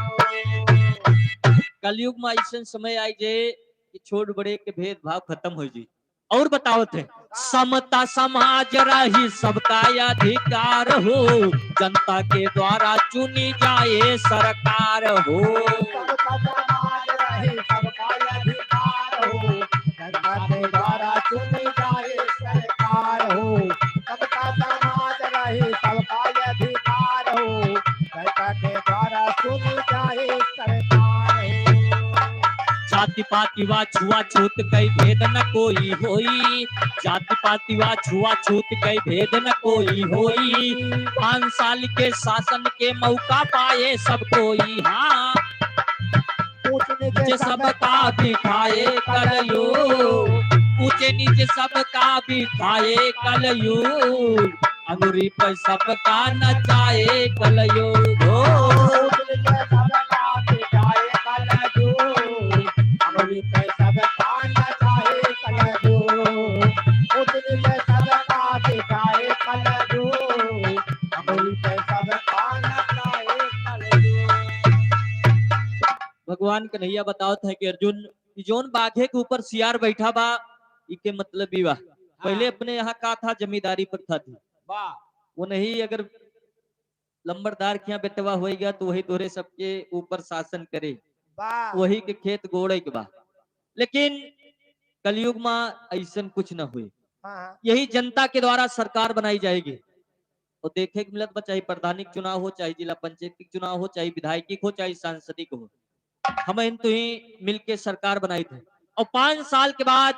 कलयुग में ऐसन समय आई जे कि छोट बड़े के भेदभाव खत्म हो जाई। और बतावत है, समता समाज रही, सबका अधिकार हो, जनता के द्वारा चुनी जाए सरकार हो। समता समाज रही, सबका अधिकार हो, जनता के द्वारा चुनी जाए सरकार हो। सबका समाज रही, सबका अधिकार हो, जनता के द्वारा चुनी जाए सरकार हो। जाति पाति वा छुआछूत कई भेद न कोई होई, जाति पाति वा छुआछूत कई भेद न कोई होई। पाँच साल के शासन के मौका पाए सब कोई, हाँ। ऊंच नीच सबका बिठाए कलयुग, ऊंच नीच सबका बिठाए कलयुग, अंगुरी पर सबका नचाए कलयुग हो। ऊंच नीच सबका बिठाए कलयुग, अंगुरी पर सबका नचाए कलयुग। ऊंच नीच सबका बिठाए कलयुग, अंगुरी पर सबका नचाए कलयुग। भगवान कन्हैया बतावत है कि अर्जुन, ई जौन बाघे के ऊपर सियार बैठा बा, इके मतलब ई बा। हाँ। पहले अपने यहाँ का था, जमींदारी प्रथा थी। वाह। वो नहीं, अगर लंबरदार के यहाँ बेटवा होएगा तो वही तोरे सबके ऊपर शासन करे, वाह। वही के खेत गोड़े के बा। लेकिन कलयुग में ऐसन कुछ न हुए। हाँ, हाँ। यही जनता के द्वारा सरकार बनाई जाएगी। और देखे के मिलत बा, चाहे प्रधानी के चुनाव हो, चाहे जिला पंचायत के चुनाव हो, चाहे विधायकी के हो, चाहे सांसदी के हो, हम इन तुही मिलके सरकार बनाई थे। और पाँच साल के बाद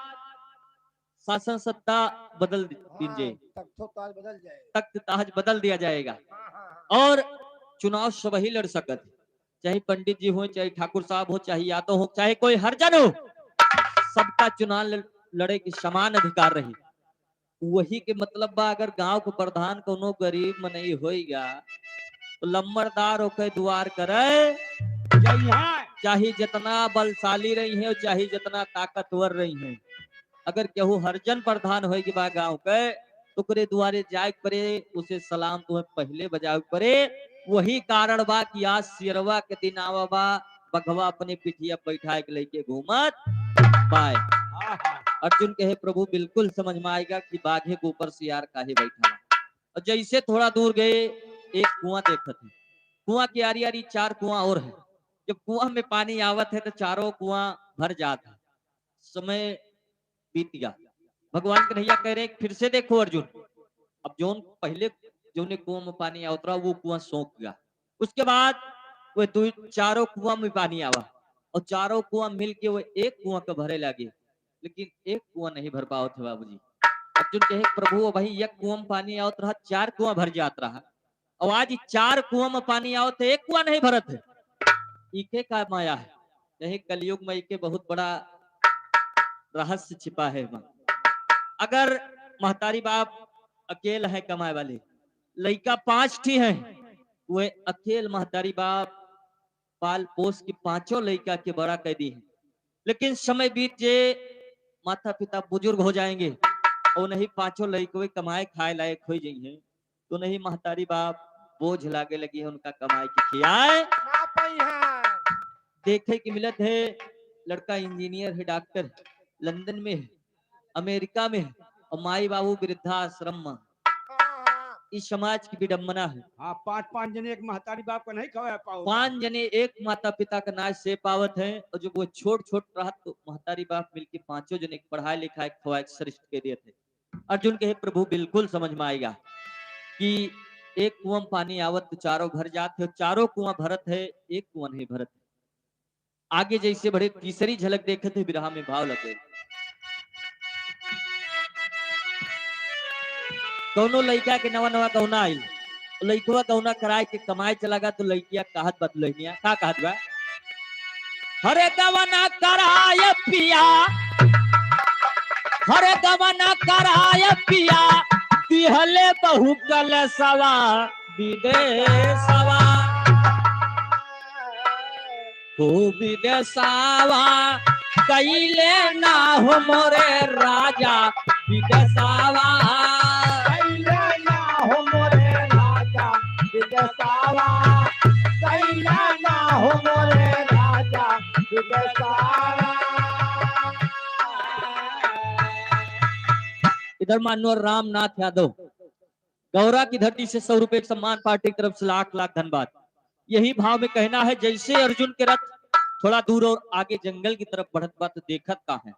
शासन सत्ता बदल दि-, हाँ, दीन जाए। तख्तो ताज बदल जाए। तख्त ताज बदल दिया जाएगा। हाँ, हाँ, हाँ। और चुनाव सब ही लड़ सकत है, चाहे पंडित जी हो, चाहे ठाकुर साहब हो, चाहे यादव हो, चाहे कोई हरिजन हो, सबका चुनाव ल-, लड़े के समान अधिकार रही। वही के मतलब बा, अगर गांव के प्रधान कोनो गरीब मनई होइगा, तो लम्बरदार ओके दुआर करे जइहा। चाहे जितना बलशाली रही है, चाहे जितना ताकतवर रही है, अगर केहू हरिजन प्रधान होइगे बा गांव के, तो ओकरे दुआरे जाए के परे, उसे सलाम तुम्हें पहले बजावे के परे। वही कारण बा कि आज सियरवा के दिन आवा बा, बघवा अपने पिठिया बैठाए के लेके घूमत बाय। आहा। अर्जुन कहे, "प्रभु, बिल्कुल समझ में आएगा कि बाघे के ऊपर सियार काहे बैठा है।" और जैसे थोड़ा दूर गए, एक कुआं देखत है। कुआं के आरी आरी चार कुआं और है। जब कुआं में पानी आवत है, तो चारों कुआं भर जात है। समय बीत गया। भगवान कन्हैया कह रहे हैं, "फिर से देखो अर्जुन।" अब जौन पहले जौने कुआं में पानी आवत रहा, वो कुआं सूख गया। उसके बाद वो दो चारों कुआं में पानी आवा और चारों कुआं मिल के वो एक कुआं का भरे लागे, लेकिन एक कुआं नहीं भर पावत है बाबूजी। अर्जुन कहे, "प्रभु, अबहीं एक कुआं में पानी आवत रहा, चार कुआं भर जात रहा, और आज ई चार कुआं में पानी आवत है, एक कुआं नहीं भरत है, इके का माया है?" कहे, "कलयुग में इके बहुत बड़ा रहस्य छिपा है एमा। अगर महतारी बाप अकेल है कमाए वाले, लइका पांच ठी हैं, वे अकेल महतारी बाप पाल पोस के पांचों लइका के बड़ा कर दी हैं, लेकिन समय बीत जे माता पिता बुजुर्ग हो जाएंगे और नहीं पांचों लइकवे कमाए खाए लायक हो जाइए, तो नहीं महतारी बाप बोझ लागे लगी है उनका कमाए के खियाए।" ना पाई है। देखे के मिलत है, लड़का इंजीनियर है, डॉक्टर है, लंदन में है, अमेरिका में है, और माई बाबू वृद्धाश्रम में। हाँ, हाँ। इस समाज की विडम्बना है। हाँ, पांच, पांच जने एक महतारी बाप का नहीं खवाए पाओ। पांच जने एक माता पिता का नाश से पावत हैं, और जब वो छोट छोट रहत तो महतारी बाप मिलके पांचों जने के पढ़ाए लिखाए खवाए के सृष्टि के देत है। अर्जुन कहे, "प्रभु, बिल्कुल समझ में आएगा कि एक कुआं में पानी आवत तो चारों भर जात है, चारों कुआं भरत है, एक कुआं नहीं भरत है।" आगे जैसे बढ़े, तीसरी झलक देखत है, बिरहा में भाव लगे। कौनो लइका के नवा नवा गौना आइल, लइकवा गौना कराए के कमाए चला गा, तो लइकिया कहत बा दुल्हनिया, का कहत बा? हरे गवना कराए पिया, हरे गवना कराए पिया, दिहले बहू कलेसवा विदेसवा। हो विदेसवा, कइले ना हो मोरे राजा विदेसवा। कइले ना हो मोरे राजा विदेसवा, कइले ना हो मोरे राजा विदेसवा। इधर माननीय रामनाथ यादव, गौरा की धरती से सौ रुपए के सम्मान पार्टी की तरफ से लाख लाख धन्यवाद। यही भाव में कहना है, जैसे अर्जुन के रथ थोड़ा दूर और आगे जंगल की तरफ बढ़त बा, तो देखत का है?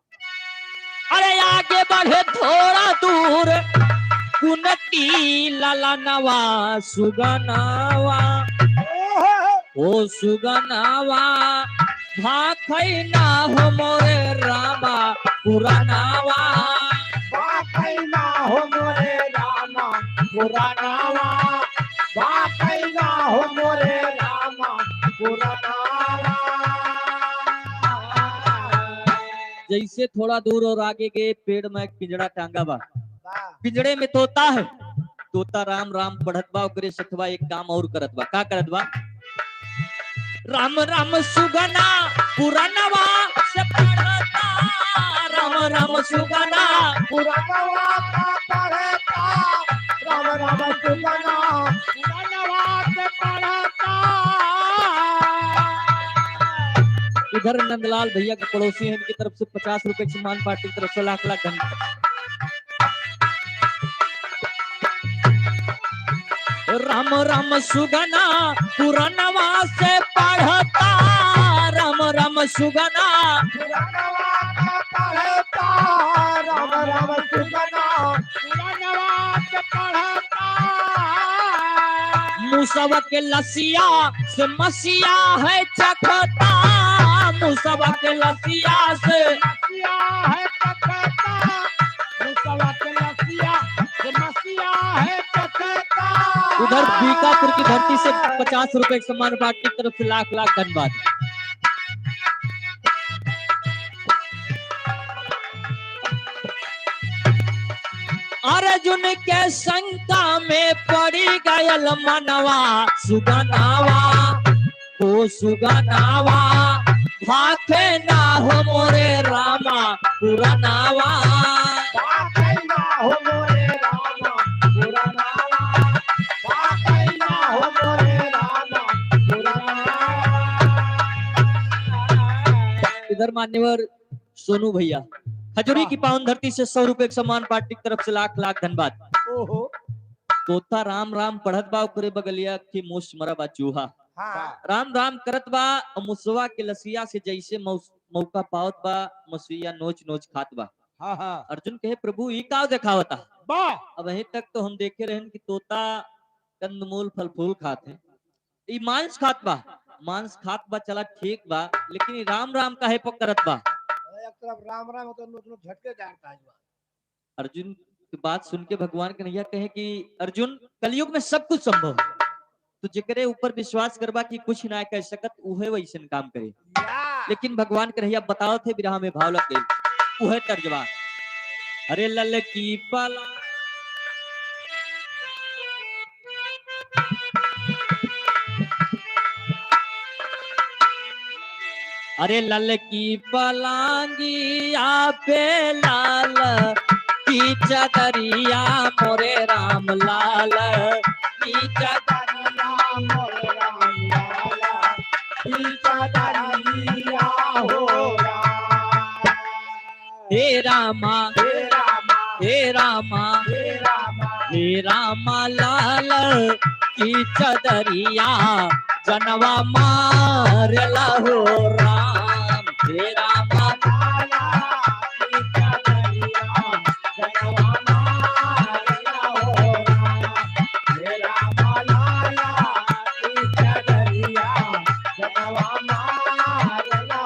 अरे आगे बढ़े थोड़ा दूर, कुंती ललनवा सुगनवा। ओ सुगनवा, भाखै ना हो मोरे रामा पुरनवा। भाखै ना हो मोरे रामा पुरनवा। भाखै ना हो मोरे रामा पुरनवा। जैसे थोड़ा दूर और आगे गए, पेड़ में एक पिंजड़ा टांगा बा। वाह। पिंजड़े में तोता है। तोता राम राम पढ़त बा, ओकरे सथवा एक काम और करत बा। का करत बा? राम राम सुगना पुरनवा से पढ़ता, राम राम सुगना पुरनवा का पढ़ता, राम राम सुगना पुरनवा से पढ़ता। इधर नंदलाल भैया के पड़ोसी हैं, इनकी तरफ से पचास रुपए की सम्मान पार्टी की तरफ से लाख लाख धन्यवाद। राम राम सुगना पुरनवा से पढ़ता, राम राम सुगना पुरनवा से पढ़ता, राम राम सुगना पुरनवा से पढ़ता। मुसवा के लसिया से मसिया है चखता, मुसवा के लसिया से मसिया है चखता, मुसवा के लसिया से मसिया है चखता। उधर बीकापुर की धरती से पचास रुपए के सम्मान पार्टी की तरफ से लाख लाख धन्यवाद। अर्जुन के शंका में पड़ी गयल मनवा सुगनावा, ओ सुगनावा, भाखे ना हो मोरे रामा पुरनावा। भाखे ना हो मोरे रामा पुरनावा, भाखे ना हो मोरे रामा पुरनावा। इधर मान्यवर सोनू भैया, खजूरी की पावन धरती से सौ रुपए के सम्मान पार्टी की तरफ से लाख लाख धन्यवाद। ओहो। तोता राम राम पढ़त बा, ओकरे बगलिया के मुस मरा बा चूहा। हाँ। राम राम करत बा, और मुसवा के लसिया से जैसे मौस-, मौका पावत बा, मसुइया नोच नोच खात बा। हाँ, हाँ। अर्जुन कहे, "प्रभु, ई का देखावता?" बा। अबहीं तक तो हम देखे रहन कि तोता कंदमूल फल फूल खात है, ई मांस खात बा, मांस खात बा, चला ठीक बा, लेकिन ई राम राम काहे पर करत बा? अरे एक तरफ राम राम होता, लोग, लोग झटके जान काज बा। अर्जुन की बात सुन के भगवान कन्हैया कहे कि अर्जुन, कलयुग में सब कुछ संभव है, तो जेकरे ऊपर विश्वास करबा कि कुछ ना कर सकत, उहे वैसन काम करे। या। लेकिन भगवान कन्हैया बतावत है, बिरहा में भाव लग गए, उहे तर्जबा। अरे ललकी पला अरे ललकी पलांगिया पे लाल की चदरिया मोरे राम लाल की चदरिया मोरे राम लाल की चदरिया हो राम। हे रामा, हे रामा, हे रामा, हे रामा, हे रामा लाल की चदरिया जनवा मारला हो राम। हे रामा लाल की चदरिया जनवा मारला हो राम। हे रामा लाल की चदरिया जनवा मारला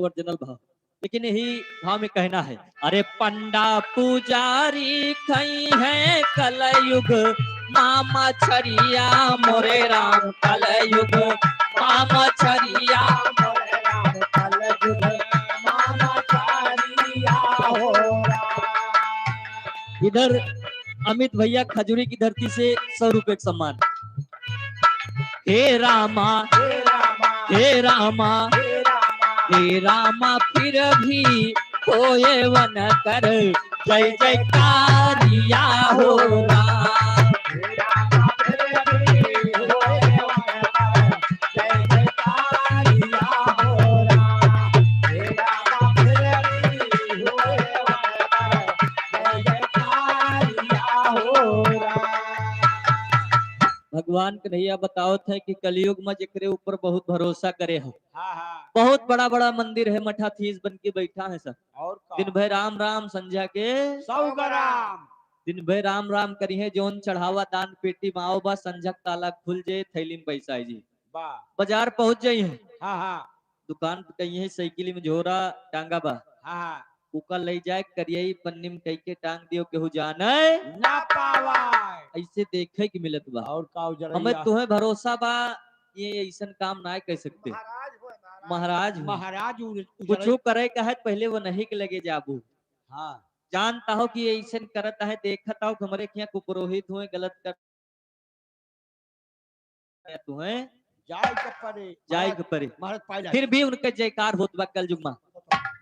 ओरिजिनल भाव, लेकिन यही भाव में कहना है। अरे पंडा पुजारी खइहैं कलयुग मा मछरिया मोरे राम, कलयुग मा मछरिया मोरे राम, कलयुग मा मछरिया हो राम। इधर अमित भैया खजूरी की धरती से सौ रुपए का सम्मान। हे रामा, हे रामा, हे रामा, हे रामा। हे रामा, फिर भी होए वन कर जय जयकारिया हो राम। हे रामा, फिर भी होए वन कर जय जयकारिया हो राम। हे रामा, फिर भी होए वन कर जय जयकारिया हो राम। भगवान कन्हैया बतावत है कि कलयुग में जेकरे ऊपर बहुत भरोसा करे हो, हाँ, हाँ। बहुत बड़ा बड़ा मंदिर है, मठाधीश बन के बैठा है सब। और का? दिन भर राम राम, संझा के सौ का राम। दिन भर राम राम करिहैं, जौन चढ़ावा दान पेटी में आओ बा, संझा के ताला खुल जाए, थैली में पैसा आई जी। बा। बाजार पहुँच जाई है। हाँ, हाँ। दुकान पे कहीं है, साइकिल में झोरा टांगा बा। हाँ, हाँ। ओका लई जाए, करियई पन्नी में कई के टांग दियो, केहू जाने ना पावाए। ऐसे देखे के मिलत बा। और का उजरैया? हमें तोहे भरोसा बा, ये ऐसन काम ना कर सकते। महाराज हो, महाराज। महाराज हो। महाराज उ-, कुछो उजरैया। करे का है, पहले वो नहीं के लगे जाबू। हाँ। जानता हो कि ये ऐसन करत है, देखत हो कि हमरे के यहाँ कुपुरोहित हुए, गलत कर तुहें जाए के परे। जाए के परे। महाराज पाए लागे। फिर भी उनके जयकार होत बा कलयुग मा।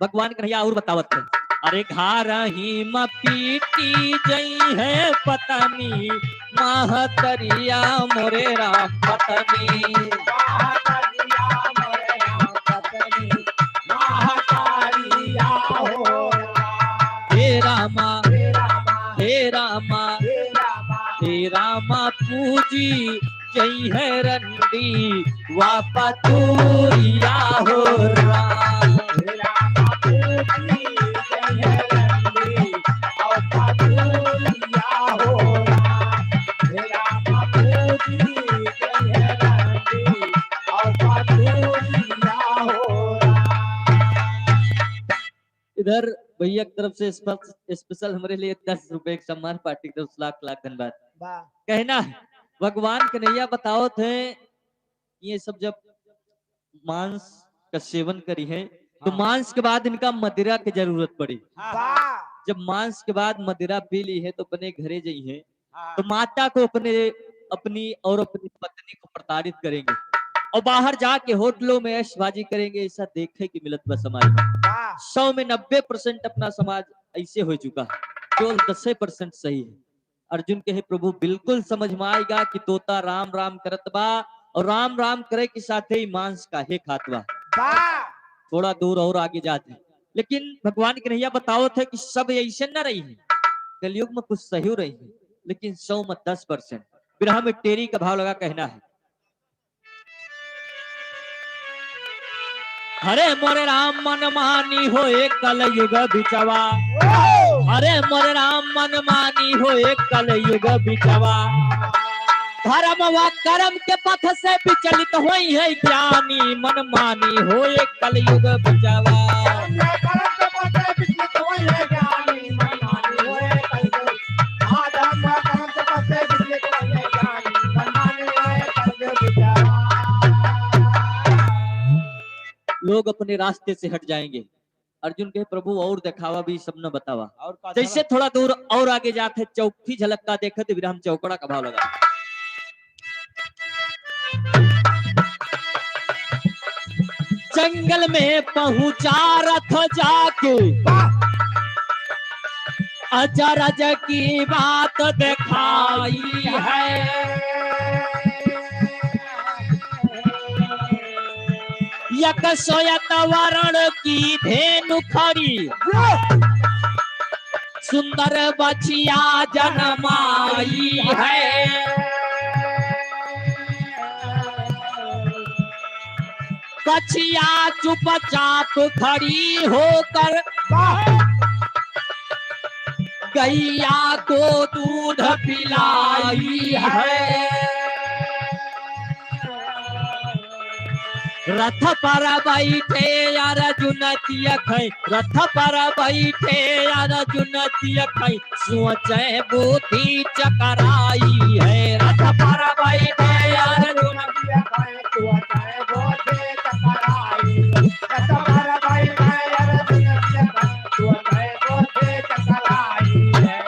भगवान कन्हैया और बतावत है, अरे घरही म पीटी जइहैं पत्नी महतरिया मोरे राम, पत्नी महतरिया मोरे राम, पत्नी महतरिया हो राम। हे रामा, हे रामा, हे रामा, हे रामा। हे रामा पूजी जइहैं रंडी वा पतुरिया हो राम। हे रामा पूजी जइहैं रंडी वा पतुरिया हो राम। हे रामा पूजी जइहैं रंडी वा पतुरिया हो राम। इधर भैया की तरफ से स्पेश-, स्पेशल हमरे लिए दस रुपए एक सम्मान पार्टी की तरफ से लाख लाख धन्यवाद। वाह। कहना है, भगवान कन्हैया बतावत हैं, ये सब जब मांस का सेवन करी है, तो हाँ। मांस के बाद इनका मदिरा की जरूरत पड़ी। हाँ। वाह। जब मांस के बाद मदिरा पी ली है, तो अपने घरे जाई है, हाँ। तो माता को अपने, अपनी और अपनी पत्नी को प्रताड़ित करेंगे और बाहर जाके होटलों में ऐशबाजी करेंगे, ऐसा देखे के मिलत बा समाज में। वाह। सौ में नब्बे परसेंट अपना समाज ऐसे हो चुका है, केवल दसे परसेंट सही है। अर्जुन कहे, "प्रभु, बिल्कुल समझ में आएगा कि तोता राम राम करत बा और राम राम करे के साथे ही मांस काहे खात बा।" वाह। थोड़ा दूर और आगे जात है, लेकिन भगवान कन्हैया बतावत है कि सब ऐसे न रही है, कलयुग में कुछ सही रही है, लेकिन सौ में दस परसेंट। बिरहा में टेरी का भाव लगा कहना है, हरे मोरे राम मन मानी होए कलयुग बिचवा। हरे मोरे राम मन मानी होए कलयुग बिचवा। धर्म व कर्म के पथ से विचलित होई है ज्ञानी, मन मानी होए कलयुग बिचवा। लोग अपने रास्ते से हट जाएंगे। अर्जुन कहे, "प्रभु, और देखावा भी, सब न बतावा।" और का जैसे झलक? थोड़ा दूर और आगे जात है, चौथी झलक का देखत विराम चौकड़ा का भाव लगा। जंगल में पहुंचा रथ जाके, वाह! अचरज की बात दिखाई है। एक श्वेत वर्ण की धेनु खड़ी, सुंदर बछिया जनमाई है। बछिया चुपचाप खड़ी होकर गैया को दूध पिलाई है। रथ पर बैठे अर्जुन देखै, रथ पर बैठे अर्जुन देखै, सोचै बुद्धि चकराई है। रथ पर बैठे अर्जुन देखै, सोचै बुद्धि चकराई। रथ पर बैठे अर्जुन देखै, सोचै बुद्धि चकराई है।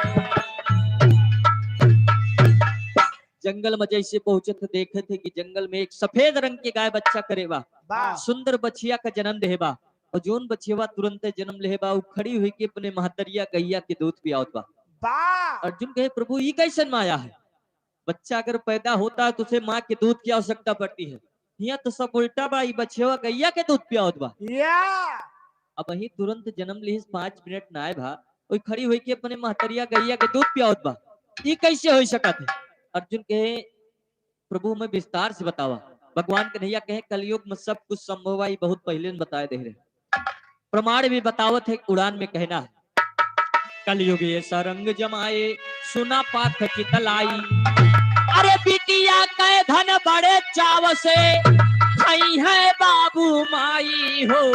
जंगल में जैसे पहुंचत है, देखत है कि जंगल में एक सफेद रंग के गाय बच्चा करे बा। बा। सुंदर बछिया का जन्म देहे बा। और जोन बछिया तुरंत जन्म लेहे बा, उ खड़ी हुई के अपने महतरिया गैया के दूध पियावत बा। बा। अर्जुन कहे, "प्रभु, ई कैसन माया है? बच्चा अगर पैदा होता है तो उसे माँ के दूध की आवश्यकता पड़ती है। यहाँ तो सब उल्टा बा, ई बछिया गैया के दूध पियावत बा।" या। अब वही तुरंत जन्म लिहिस, पाँच मिनट नाय भा, ओई खड़ी होई के अपने महतरिया गैया के दूध पियावत बा। ई कैसे हो सकत है? अर्जुन कहे, "प्रभु, हमें विस्तार से बतावा।" भगवान कन्हैया कहे, "कलयुग में सब कुछ संभव बा, ई बहुत पहिले न बताए दे रहे।" प्रमाण भी बतावत है, उड़ान में कहना है, "कलयुग ऐसा रंग जमाए, सुना पाठ चित लाई। अरे बिटिया कै धन बड़े चाव से, खई है बाबू माई हो,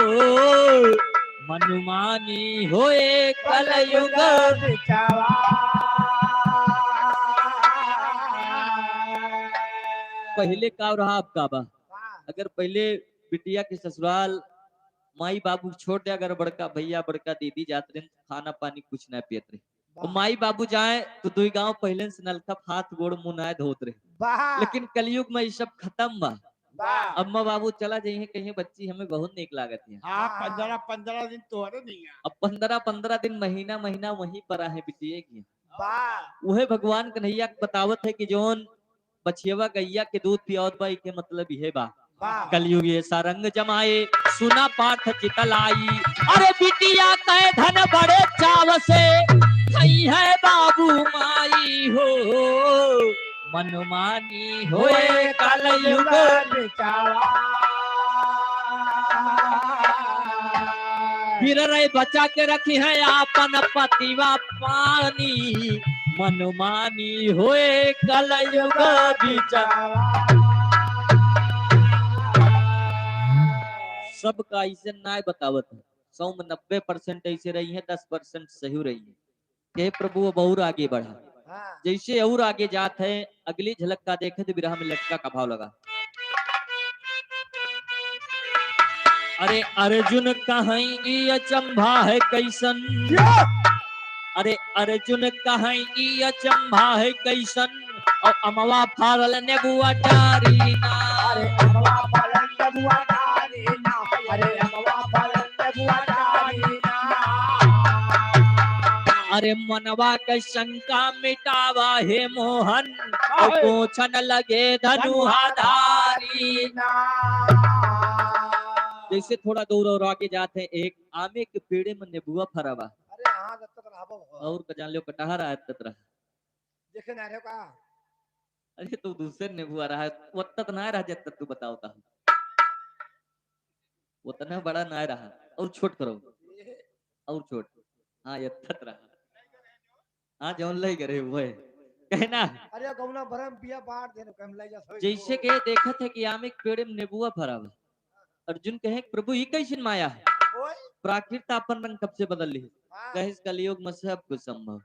मनुमानी होए कलयुग बिचावा।" पहिले का रहा, अब का बा? हाँ। अगर पहिले बिटिया के ससुराल माई बाबू छोड़ दे, अगर बड़का भैया, बड़का दीदी जात रहे, खाना पानी कुछ ना पियत रहे। और वाह। माई बाबू जाए तो दुई गांव पहिले से नलका हाथ गोड़ मुंह नाय धोत रहे। वाह। लेकिन कलयुग में ई सब खत्म बा। वाह। अम्मा बाबू चला जाइए कहीं, बच्ची हमें बहुत नीक लागत है। हाँ, हाँ। पन्द्रह, पन्द्रह दिन तोहरे नहीं है। अब पन्द्रह, पन्द्रह दिन, महीना, महीना वहीं पर आहे बिटिया की। वाह। उहे भगवान कन्हैया के बतावत है कि जौन बछियवा गैया के दूध पियावत बा, इके मतलब इहे बा। वाह। कलयुग ऐसा रंग जमाए, सुना पाठ चित लाई। अरे बिटिया कै धन बड़े चाव से, खई है बाबू माई हो, मनमानी होए कलयुग बिचावा। फिर रे बचा के रखी है आपन पतिवा पानी, मनमानी होए कलयुग बिचावा। सबका ऐसे नाय बतावत है, सौ में नब्बे percent ऐसे रही है, दस percent सही रही है। हे प्रभु, अब और आगे बढ़ा। हाँ। जैसे और आगे जात है, अगली झलक का देखे तो बिरहा में लटका का भाव लगा। अरे अर्जुन कहें ई अचंभा है कैसन। या। अरे अर्जुन कहें ई अचंभा है कैसन, और अमवा फरल नेबुआ डारी ना। अरे अमवा फरल नेबुआ डारी ना, अरे अमवा फरल नेबुआ डारी ना। अरे मनवा के शंका मिटावा हे मोहन, और अरे। पूछन लगे धनुहा धारी ना। जैसे थोड़ा दूर और आगे जाते हैं, एक आमे के पेड़े में नेबुआ फरा बा। अरे हाँ, जब तक रहबो हो। और का जान लो, कटहर आयत तक रहा। देखे ना रहे का? अरे, तो दूसरे नेबुआ रहा है, ओत्ता तो ना रहा, जब तक तू बताओ ता। उतना बड़ा ना रहा, और छोट करो, और छोट। हाँ, यत्तत रहा। हाँ, जौन लई करे हुए। कहना। अरे, गौना भरम पिया बांट देने, कम लई जा, सही जैसे हो। के देखत है कि आम एक पेड़ में नेबुआ फरा बा। अर्जुन कहे, "प्रभु, ई कैसन माया है? ओए। प्राकृत आपन रंग कब से बदल ली?" हाँ। कहे, "कलयुग में सब कुछ संभव।"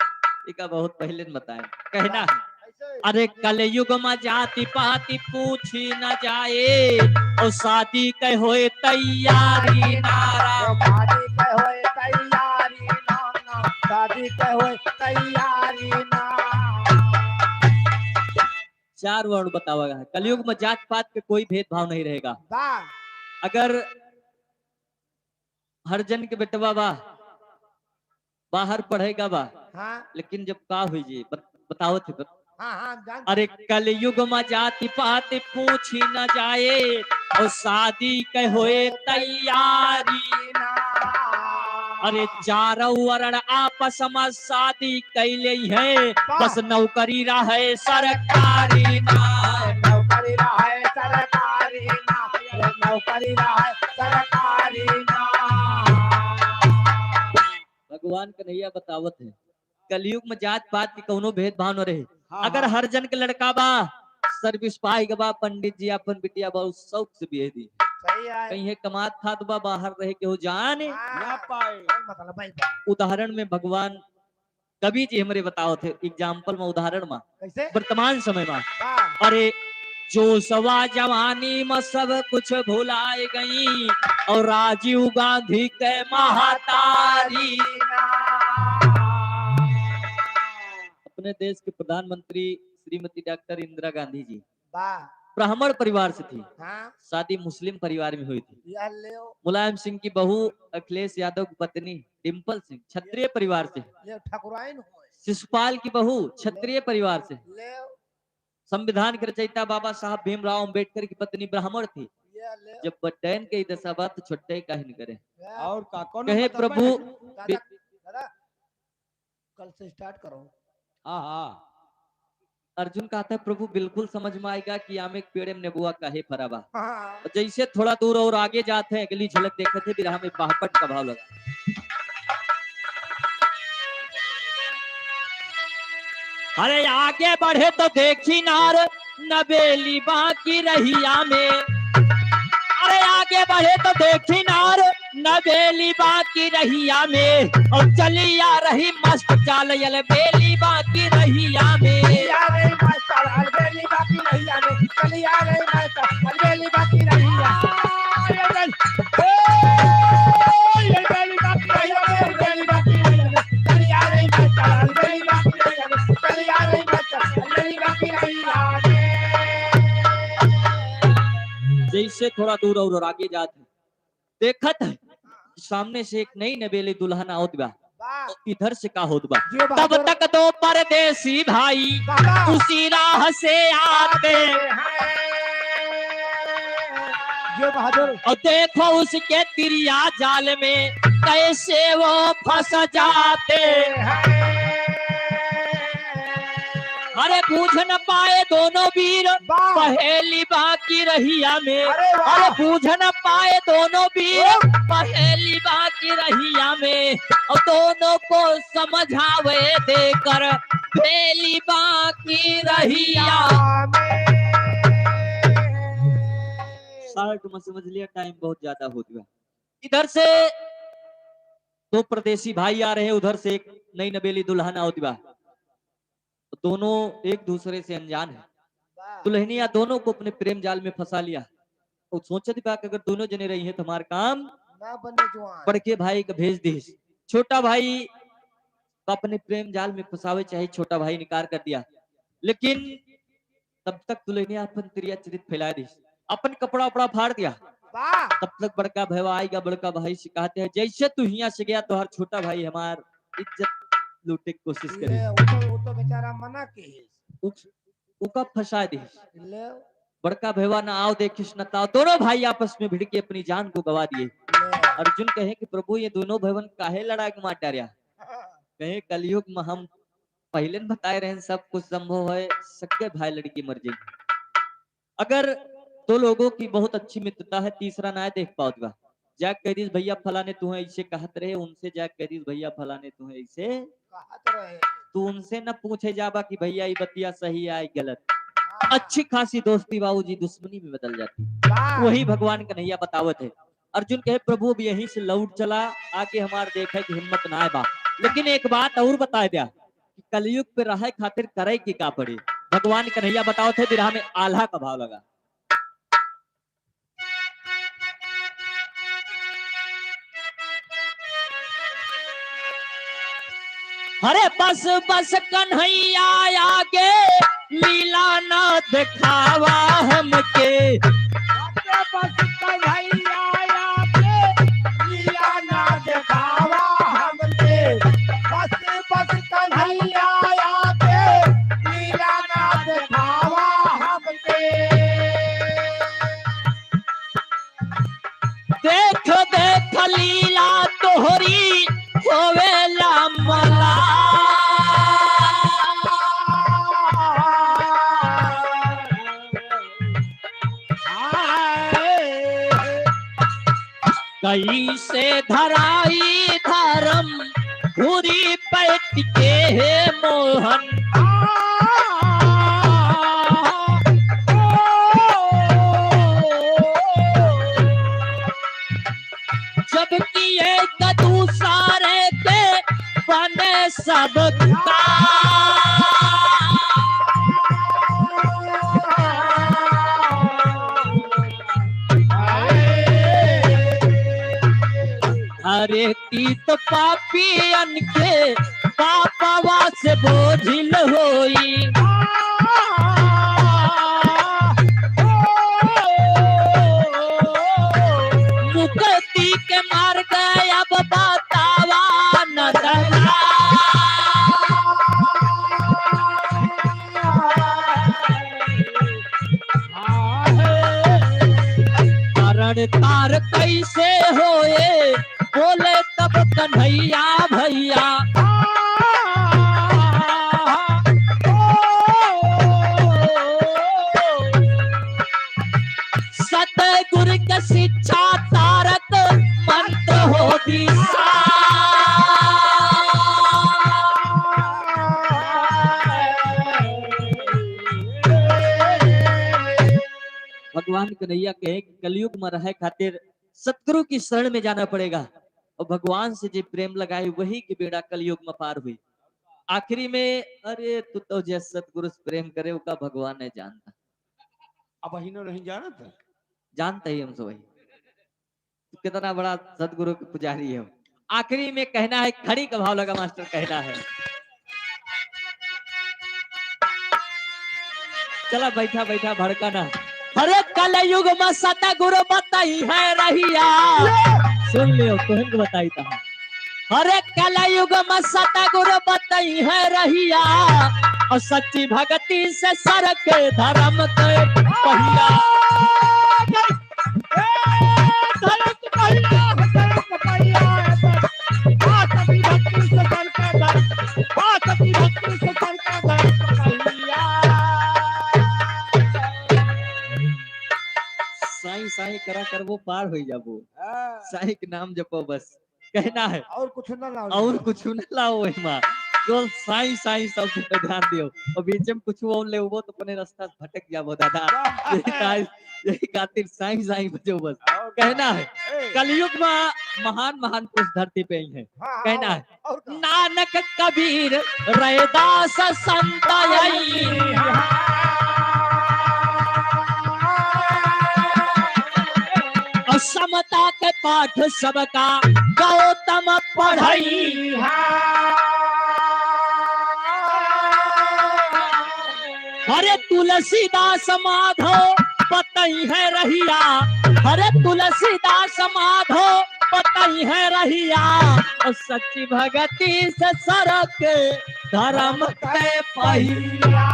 इका बहुत पहले न बताए। कहना, कैसे? "अरे, कलयुग में जाति पाति पूछी न जाए, और शादी के होए तैयारी नारा।" शादी के होए तैयारी ना, ना, शादी के होए तैयारी ना। चार word बतावा गया है। कलयुग में जात पात के कोई भेदभाव नहीं रहेगा। वाह। अगर हर जन के बेटवा बा, बाहर पढ़ेगा बा, हाँ। लेकिन जब का हुई जी, बत-, बताओ थे, बत-, हाँ, हाँ, जान अरे, कलयुग में जाति पाति पूछी न जाए, और शादी के होए तैयारी ना। अरे, चारों वर्ण आपस में शादी कैले है, वाह। बस नौकरी रहे सरकारी ना। नौकरी रहे सरकारी ना, नौकरी रहे सरकारी ना। भगवान कन्हैया बतावत है, कलयुग में जात पात के कौनो भेदभाव न रहे। हाँ, अगर हाँ। हर जन के लड़का बा, service पाई के बा, पंडित जी अपन बिटिया बहुत शौक से बियाह दी। सही है। कहीं है कमात खात बा, बाहर रहे केहू जाने। हाँ। ना पाए। कोई मतलब है बा। उदाहरण में भगवान कवि जी हमरे बतावत है, example में, उदाहरण में, कैसे? वर्तमान समय में। हाँ। अरे, जोशवा जवानी में सब कुछ भुलाए गई और राजीव गांधी के महतारी। अपने देश के प्रधानमंत्री श्रीमती डॉक्टर इंदिरा गांधी जी वाह। ब्राह्मण परिवार से थी। हाँ। शादी मुस्लिम परिवार में हुई थी। या ले। मुलायम सिंह की बहू अखिलेश यादव की पत्नी डिंपल सिंह क्षत्रिय परिवार से। ले, ठकुराइन होए। शिशुपाल की बहू क्षत्रिय परिवार से। ले। संविधान के रचयिता बाबा साहब भीमराव अंबेडकर की पत्नी ब्राह्मण थी। या ले। जब बड्डैन के ई दशा बा तो छोट्टे काहे न करे। या। और का, कौन कहे, मतलब प्रभु, है? दादा, दादा, कल से start करो। हाँ, हाँ। अर्जुन कहता है, "प्रभु, बिल्कुल समझ में आएगा कि आमे के पेड़े में नेबुआ काहे फरा बा।" हाँ। और जैसे थोड़ा दूर और आगे जाते हैं, अगली झलक देखत है, बिरहा में बाहपट का भाव लगा। अरे आगे बढ़े तो देखी नार नबेली बाकी रहिया में। अरे आगे बढ़े तो देखी नार नबेली बाकी रहिया में, और चली आ रही मस्त चाल अलबेली बाकी रहिया में। चली आ रही मस्त चाल अलबेली बाकी रहिया में, चली आ रही मस्त चाल अलबेली बाकी रहिया। ए, अलबेली बाकी रहिया में, अलबेली बाकी रहिया में, चली आ रही मस्त चाल अलबेली बाकी रहिया में, चली आ रही मस्त चाल अलबेली बाकी रहिया में। जैसे थोड़ा दूर और आगे जाते देखत है, सामने से एक नई नबेली दुल्हन आवत बा। वाह। इधर से का होत बा? जियो तब बहादुर। तक दो परदेसी भाई बाबा। उसी राह से आते हैं। जियो बहादुर। और देखो उसके तिरिया जाल में कैसे वो फंस जाते हैं। अरे बूझ न पाए दोनों वीर वाह। पहेली बाकी रहिया में। अरे वाह। अरे बूझ न पाए दोनों वीर वाह। पहेली बाकी रहिया में। और दोनों को समझावे देकर भेली बाकी रहिया। शॉर्ट में समझ लिया, टाइम बहुत ज्यादा हो गया। इधर से दो परदेसी भाई आ रहे हैं, उधर से एक नई नबेली दुल्हन आवत बा। दोनों एक दूसरे से अनजान है। वाह। दुल्हनिया दोनों को अपने प्रेम जाल में फंसा लिया। और सोचत बा कि अगर दोनों जने रही हैं तो हमार काम ना बने जुआन। बड़के भाई के भेज दीस। छोटा भाई को अपने प्रेम जाल में फंसावे चाहे, छोटा भाई इनकार कर दिया। लेकिन तब तक दुल्हनिया अपन तिरिया चरित फैला दी, अपन कपड़ा उपड़ा फाड़ दिया। वाह। तब तक बड़का भैया आएगा, बड़का भाई से कहते हैं, "जैसे तू हियां से गया, तोहर छोटा भाई हमार इज्जत लूटे के कोशिश करे।" ले, वो तो, वो तो बेचारा मना के है। उ-, उका फंसा दी। ले। बड़का भैया ना आओ देखिस न ताओ, दोनों भाई आपस में भिड़ के अपनी जान को गवा दिए। ले। अर्जुन कहे कि, "प्रभु, ये दोनों भैवन काहे लड़ा के मार डारिया?" कहे, "कलयुग में हम पहिले न बताए रहेन, सब कुछ संभव है, सगे भाई लड़के मर जाए।" अगर दो लोगों की बहुत अच्छी मित्रता है, तीसरा ना देख पावत बा, जाके कह दीस, "भैया फलाने तुहे ऐसे कहत रहे," उनसे जाके कह दीस, "भैया फलाने तुहे ऐसे कहत रहे।" तू उनसे न पूछे जाबा कि भैया ई बतिया सही आए गलत। हाँ। अच्छी खासी दोस्ती बाबूजी दुश्मनी में बदल जाती। वाह। वही भगवान कन्हैया बतावत है। अर्जुन कहे, "प्रभु, अब यहीं से लौट चला, आगे हमार देखे के हिम्मत ना बा। लेकिन एक बात और बताए द्या कि कलयुग पे रहे खातिर करे के का पड़ी?" भगवान कन्हैया बतावत है, बिरहा में आल्हा का भाव लगा। अरे बस बस कन्हैया आगे लीला ना दिखावा हमके। बस बस कन्हैया आगे लीला ना दिखावा हमके। बस बस कन्हैया आगे लीला ना दिखावा हमके। देख देख लीला तोहरी होवेला मला। कैसे धराई धर्म धुरी पैठ के हे मोहन। तब का। अरे तीत पापियन के पापवा से बोझिल होई। मुक्ति के मार्ग अब बतावा न दला। कारण तार कैसे होए, बोले तब कन्हैया भैया। सतगुरु के शिक्षा तारक मंत्र हो दिशा। भगवान कन्हैया कहे कि कलयुग में रहे खातिर सतगुरु की शरण में जाना पड़ेगा और भगवान से जे प्रेम लगाए वही के बेड़ा कलयुग में पार हुई। आखिरी में, अरे तू तो जे सतगुरु से प्रेम करे ओका भगवान नहीं जानता। अब अहिनो नहीं जानत? जानता ही हम सब वही। तू कितना बड़ा सतगुरु के पुजारी है। आखिरी में कहना है, खड़ी का भाव लगा मास्टर, कहना है। चला बैठा बैठा भड़का ना। अरे कलयुग में सतगुरु बताई है रहिया। सुन लियो, तुहन के बताई था। अरे कलयुग में सतगुरु बताई है रहिया, और सच्ची भक्ति से सरक धर्म के पहिया। ए, धर्म के पहिया, धर्म के पहिया, आ सच्ची भक्ति से सरक धर्म, आ सच्ची भक्ति से सरक धर्म के पहिया। साईं साईं करा करबो पार होई जाबो। हाँ। साईं के नाम जपो बस, कहना है। और कुछ ना लाओ। और कुछ ना लाओ एमा। केवल साईं साईं शब्द पे ध्यान दियो। और बीच में कुछ और लेबो तो अपने रास्ता से भटक जाबो दादा। वाह। यही का-, यही खातिर साईं साईं बजो बस। और कहना है। ए। कलयुग में महान महान पुरुष धरती पे आई हैं। हाँ, कहना हाँ। है। और का? नानक कबीर रैदास संत आई। और समता के पाठ सबका गौतम पढ़ई। अरे तुलसीदास माधव पतई है रहिया, अरे तुलसीदास माधव पतई है रहिया, और सच्ची भगती से सरक धर्म के पहिया।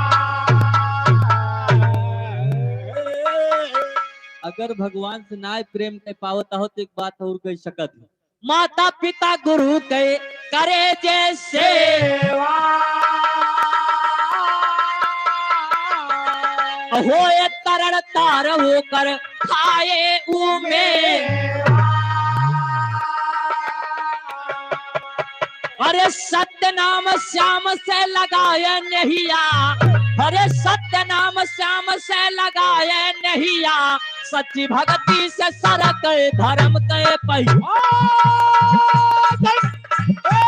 अगर भगवान से नाय प्रेम कर पावत हो तो एक बात और कह सकत हो, माता पिता गुरु के करे जे सेवा। होए तरण तार होकर खाए उमे। अरे सत्य नाम श्याम से लगाए नहिया, अरे सत्य नाम श्याम से लगाए नहिया, सच्ची भक्ति से सरक धर्म के पहिया। ओ, धर्म, ए,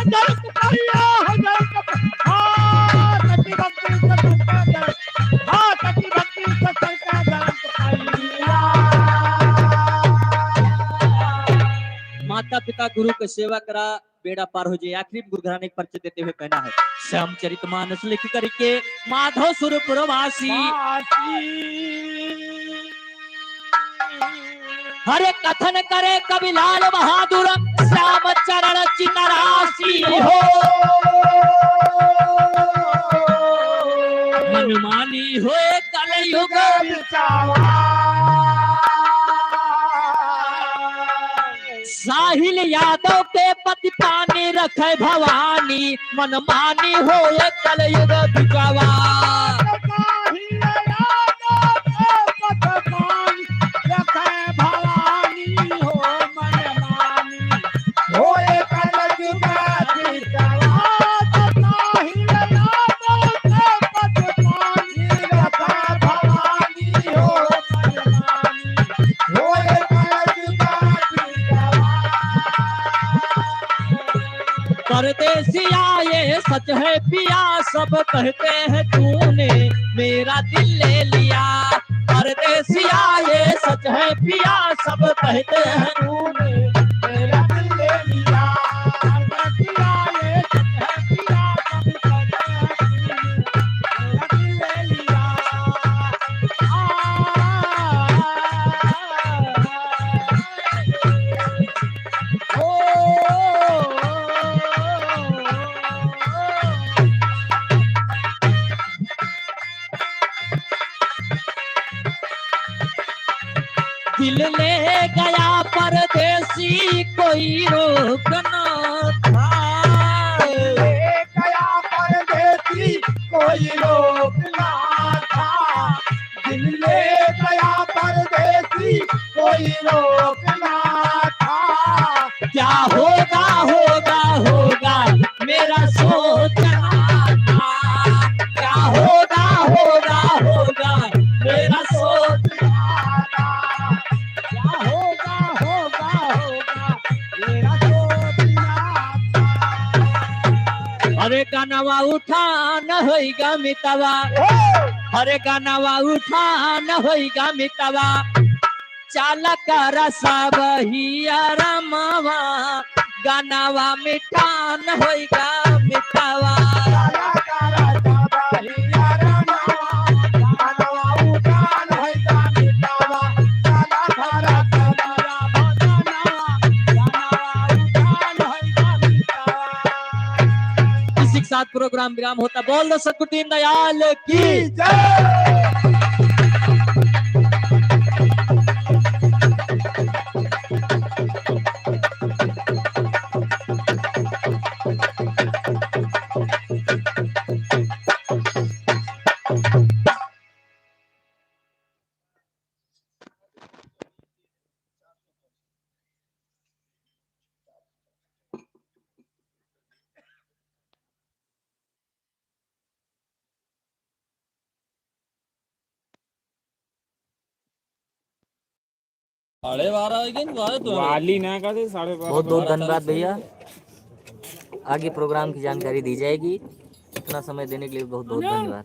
धर्म के पहिया, हो धर्म के पहिया। हाँ, सच्ची भक्ति से सरक धर्म, हाँ, सच्ची भक्ति से सरक धर्म के पहिया। माता पिता गुरु के सेवा करा, बेड़ा पार हो जाए। आखिरी में गुरु घराने के परिचय देते हुए कहना है, श्यामचरित मानस लिख करके माधव सुरपुरवासी। वासी। हरे कथन करे कवि लाल बहादुर, श्याम चरण चितरासी हो। मनमानी होए कलयुग बिचावा। साहिल यादव के पति पानी रखे भवानी, मनमानी होए कलयुग बिचावा। साहिल यादव के पति पानी रखे भवानी हो मनमानी। होए कलजुग बिचावा, साहिल यादव के पति पानी रखे भवानी हो मनमानी। होए कलजुग बिचावा। परदेसिया ये सच है पिया, सब कहते हैं तूने मेरा दिल ले लिया। परदेसिया ये सच है पिया, सब कहते हैं तूने मेरा दिल ले लिया। परदेसिया ये सच है पिया, सब कहते हैं तूने मेरा दिल ले लिया। आ, आ, आ, आ, आ, ओ, दिल ले गया परदेसी, कोई रोक ना था। दिल ले गया परदेसी, कोई रोक ना था। दिल ले गया परदेसी, कोई रोक ना था। क्या होगा, होगा, होगा, मेरा सोचना था। क्या होगा, होगा, होगा, मेरा सोचना था। क्या होगा, होगा, होगा, मेरा सोचना था। अरे गनवा उठान होइगा मितवा, अरे गनवा उठान होइगा मितवा, चाला करा सब हिया रमावा, गनवा मिठान होइगा मितवा। चाला करा सब हिया रमावा, गनवा उठान होइगा मितवा, चाला करा सब हिया रमावा, गनवा उठान होइगा मितवा। इसी के साथ प्रोग्राम विराम होता। बोल दो सतगुरु दीनदयाल की जय। साढ़े बारह हो गए, बारह तो है। वाली ना कर दे, साढ़े बारह। बहुत बहुत धन्यवाद भैया, आगे प्रोग्राम की जानकारी दी जाएगी। इतना समय देने के लिए बहुत बहुत धन्यवाद।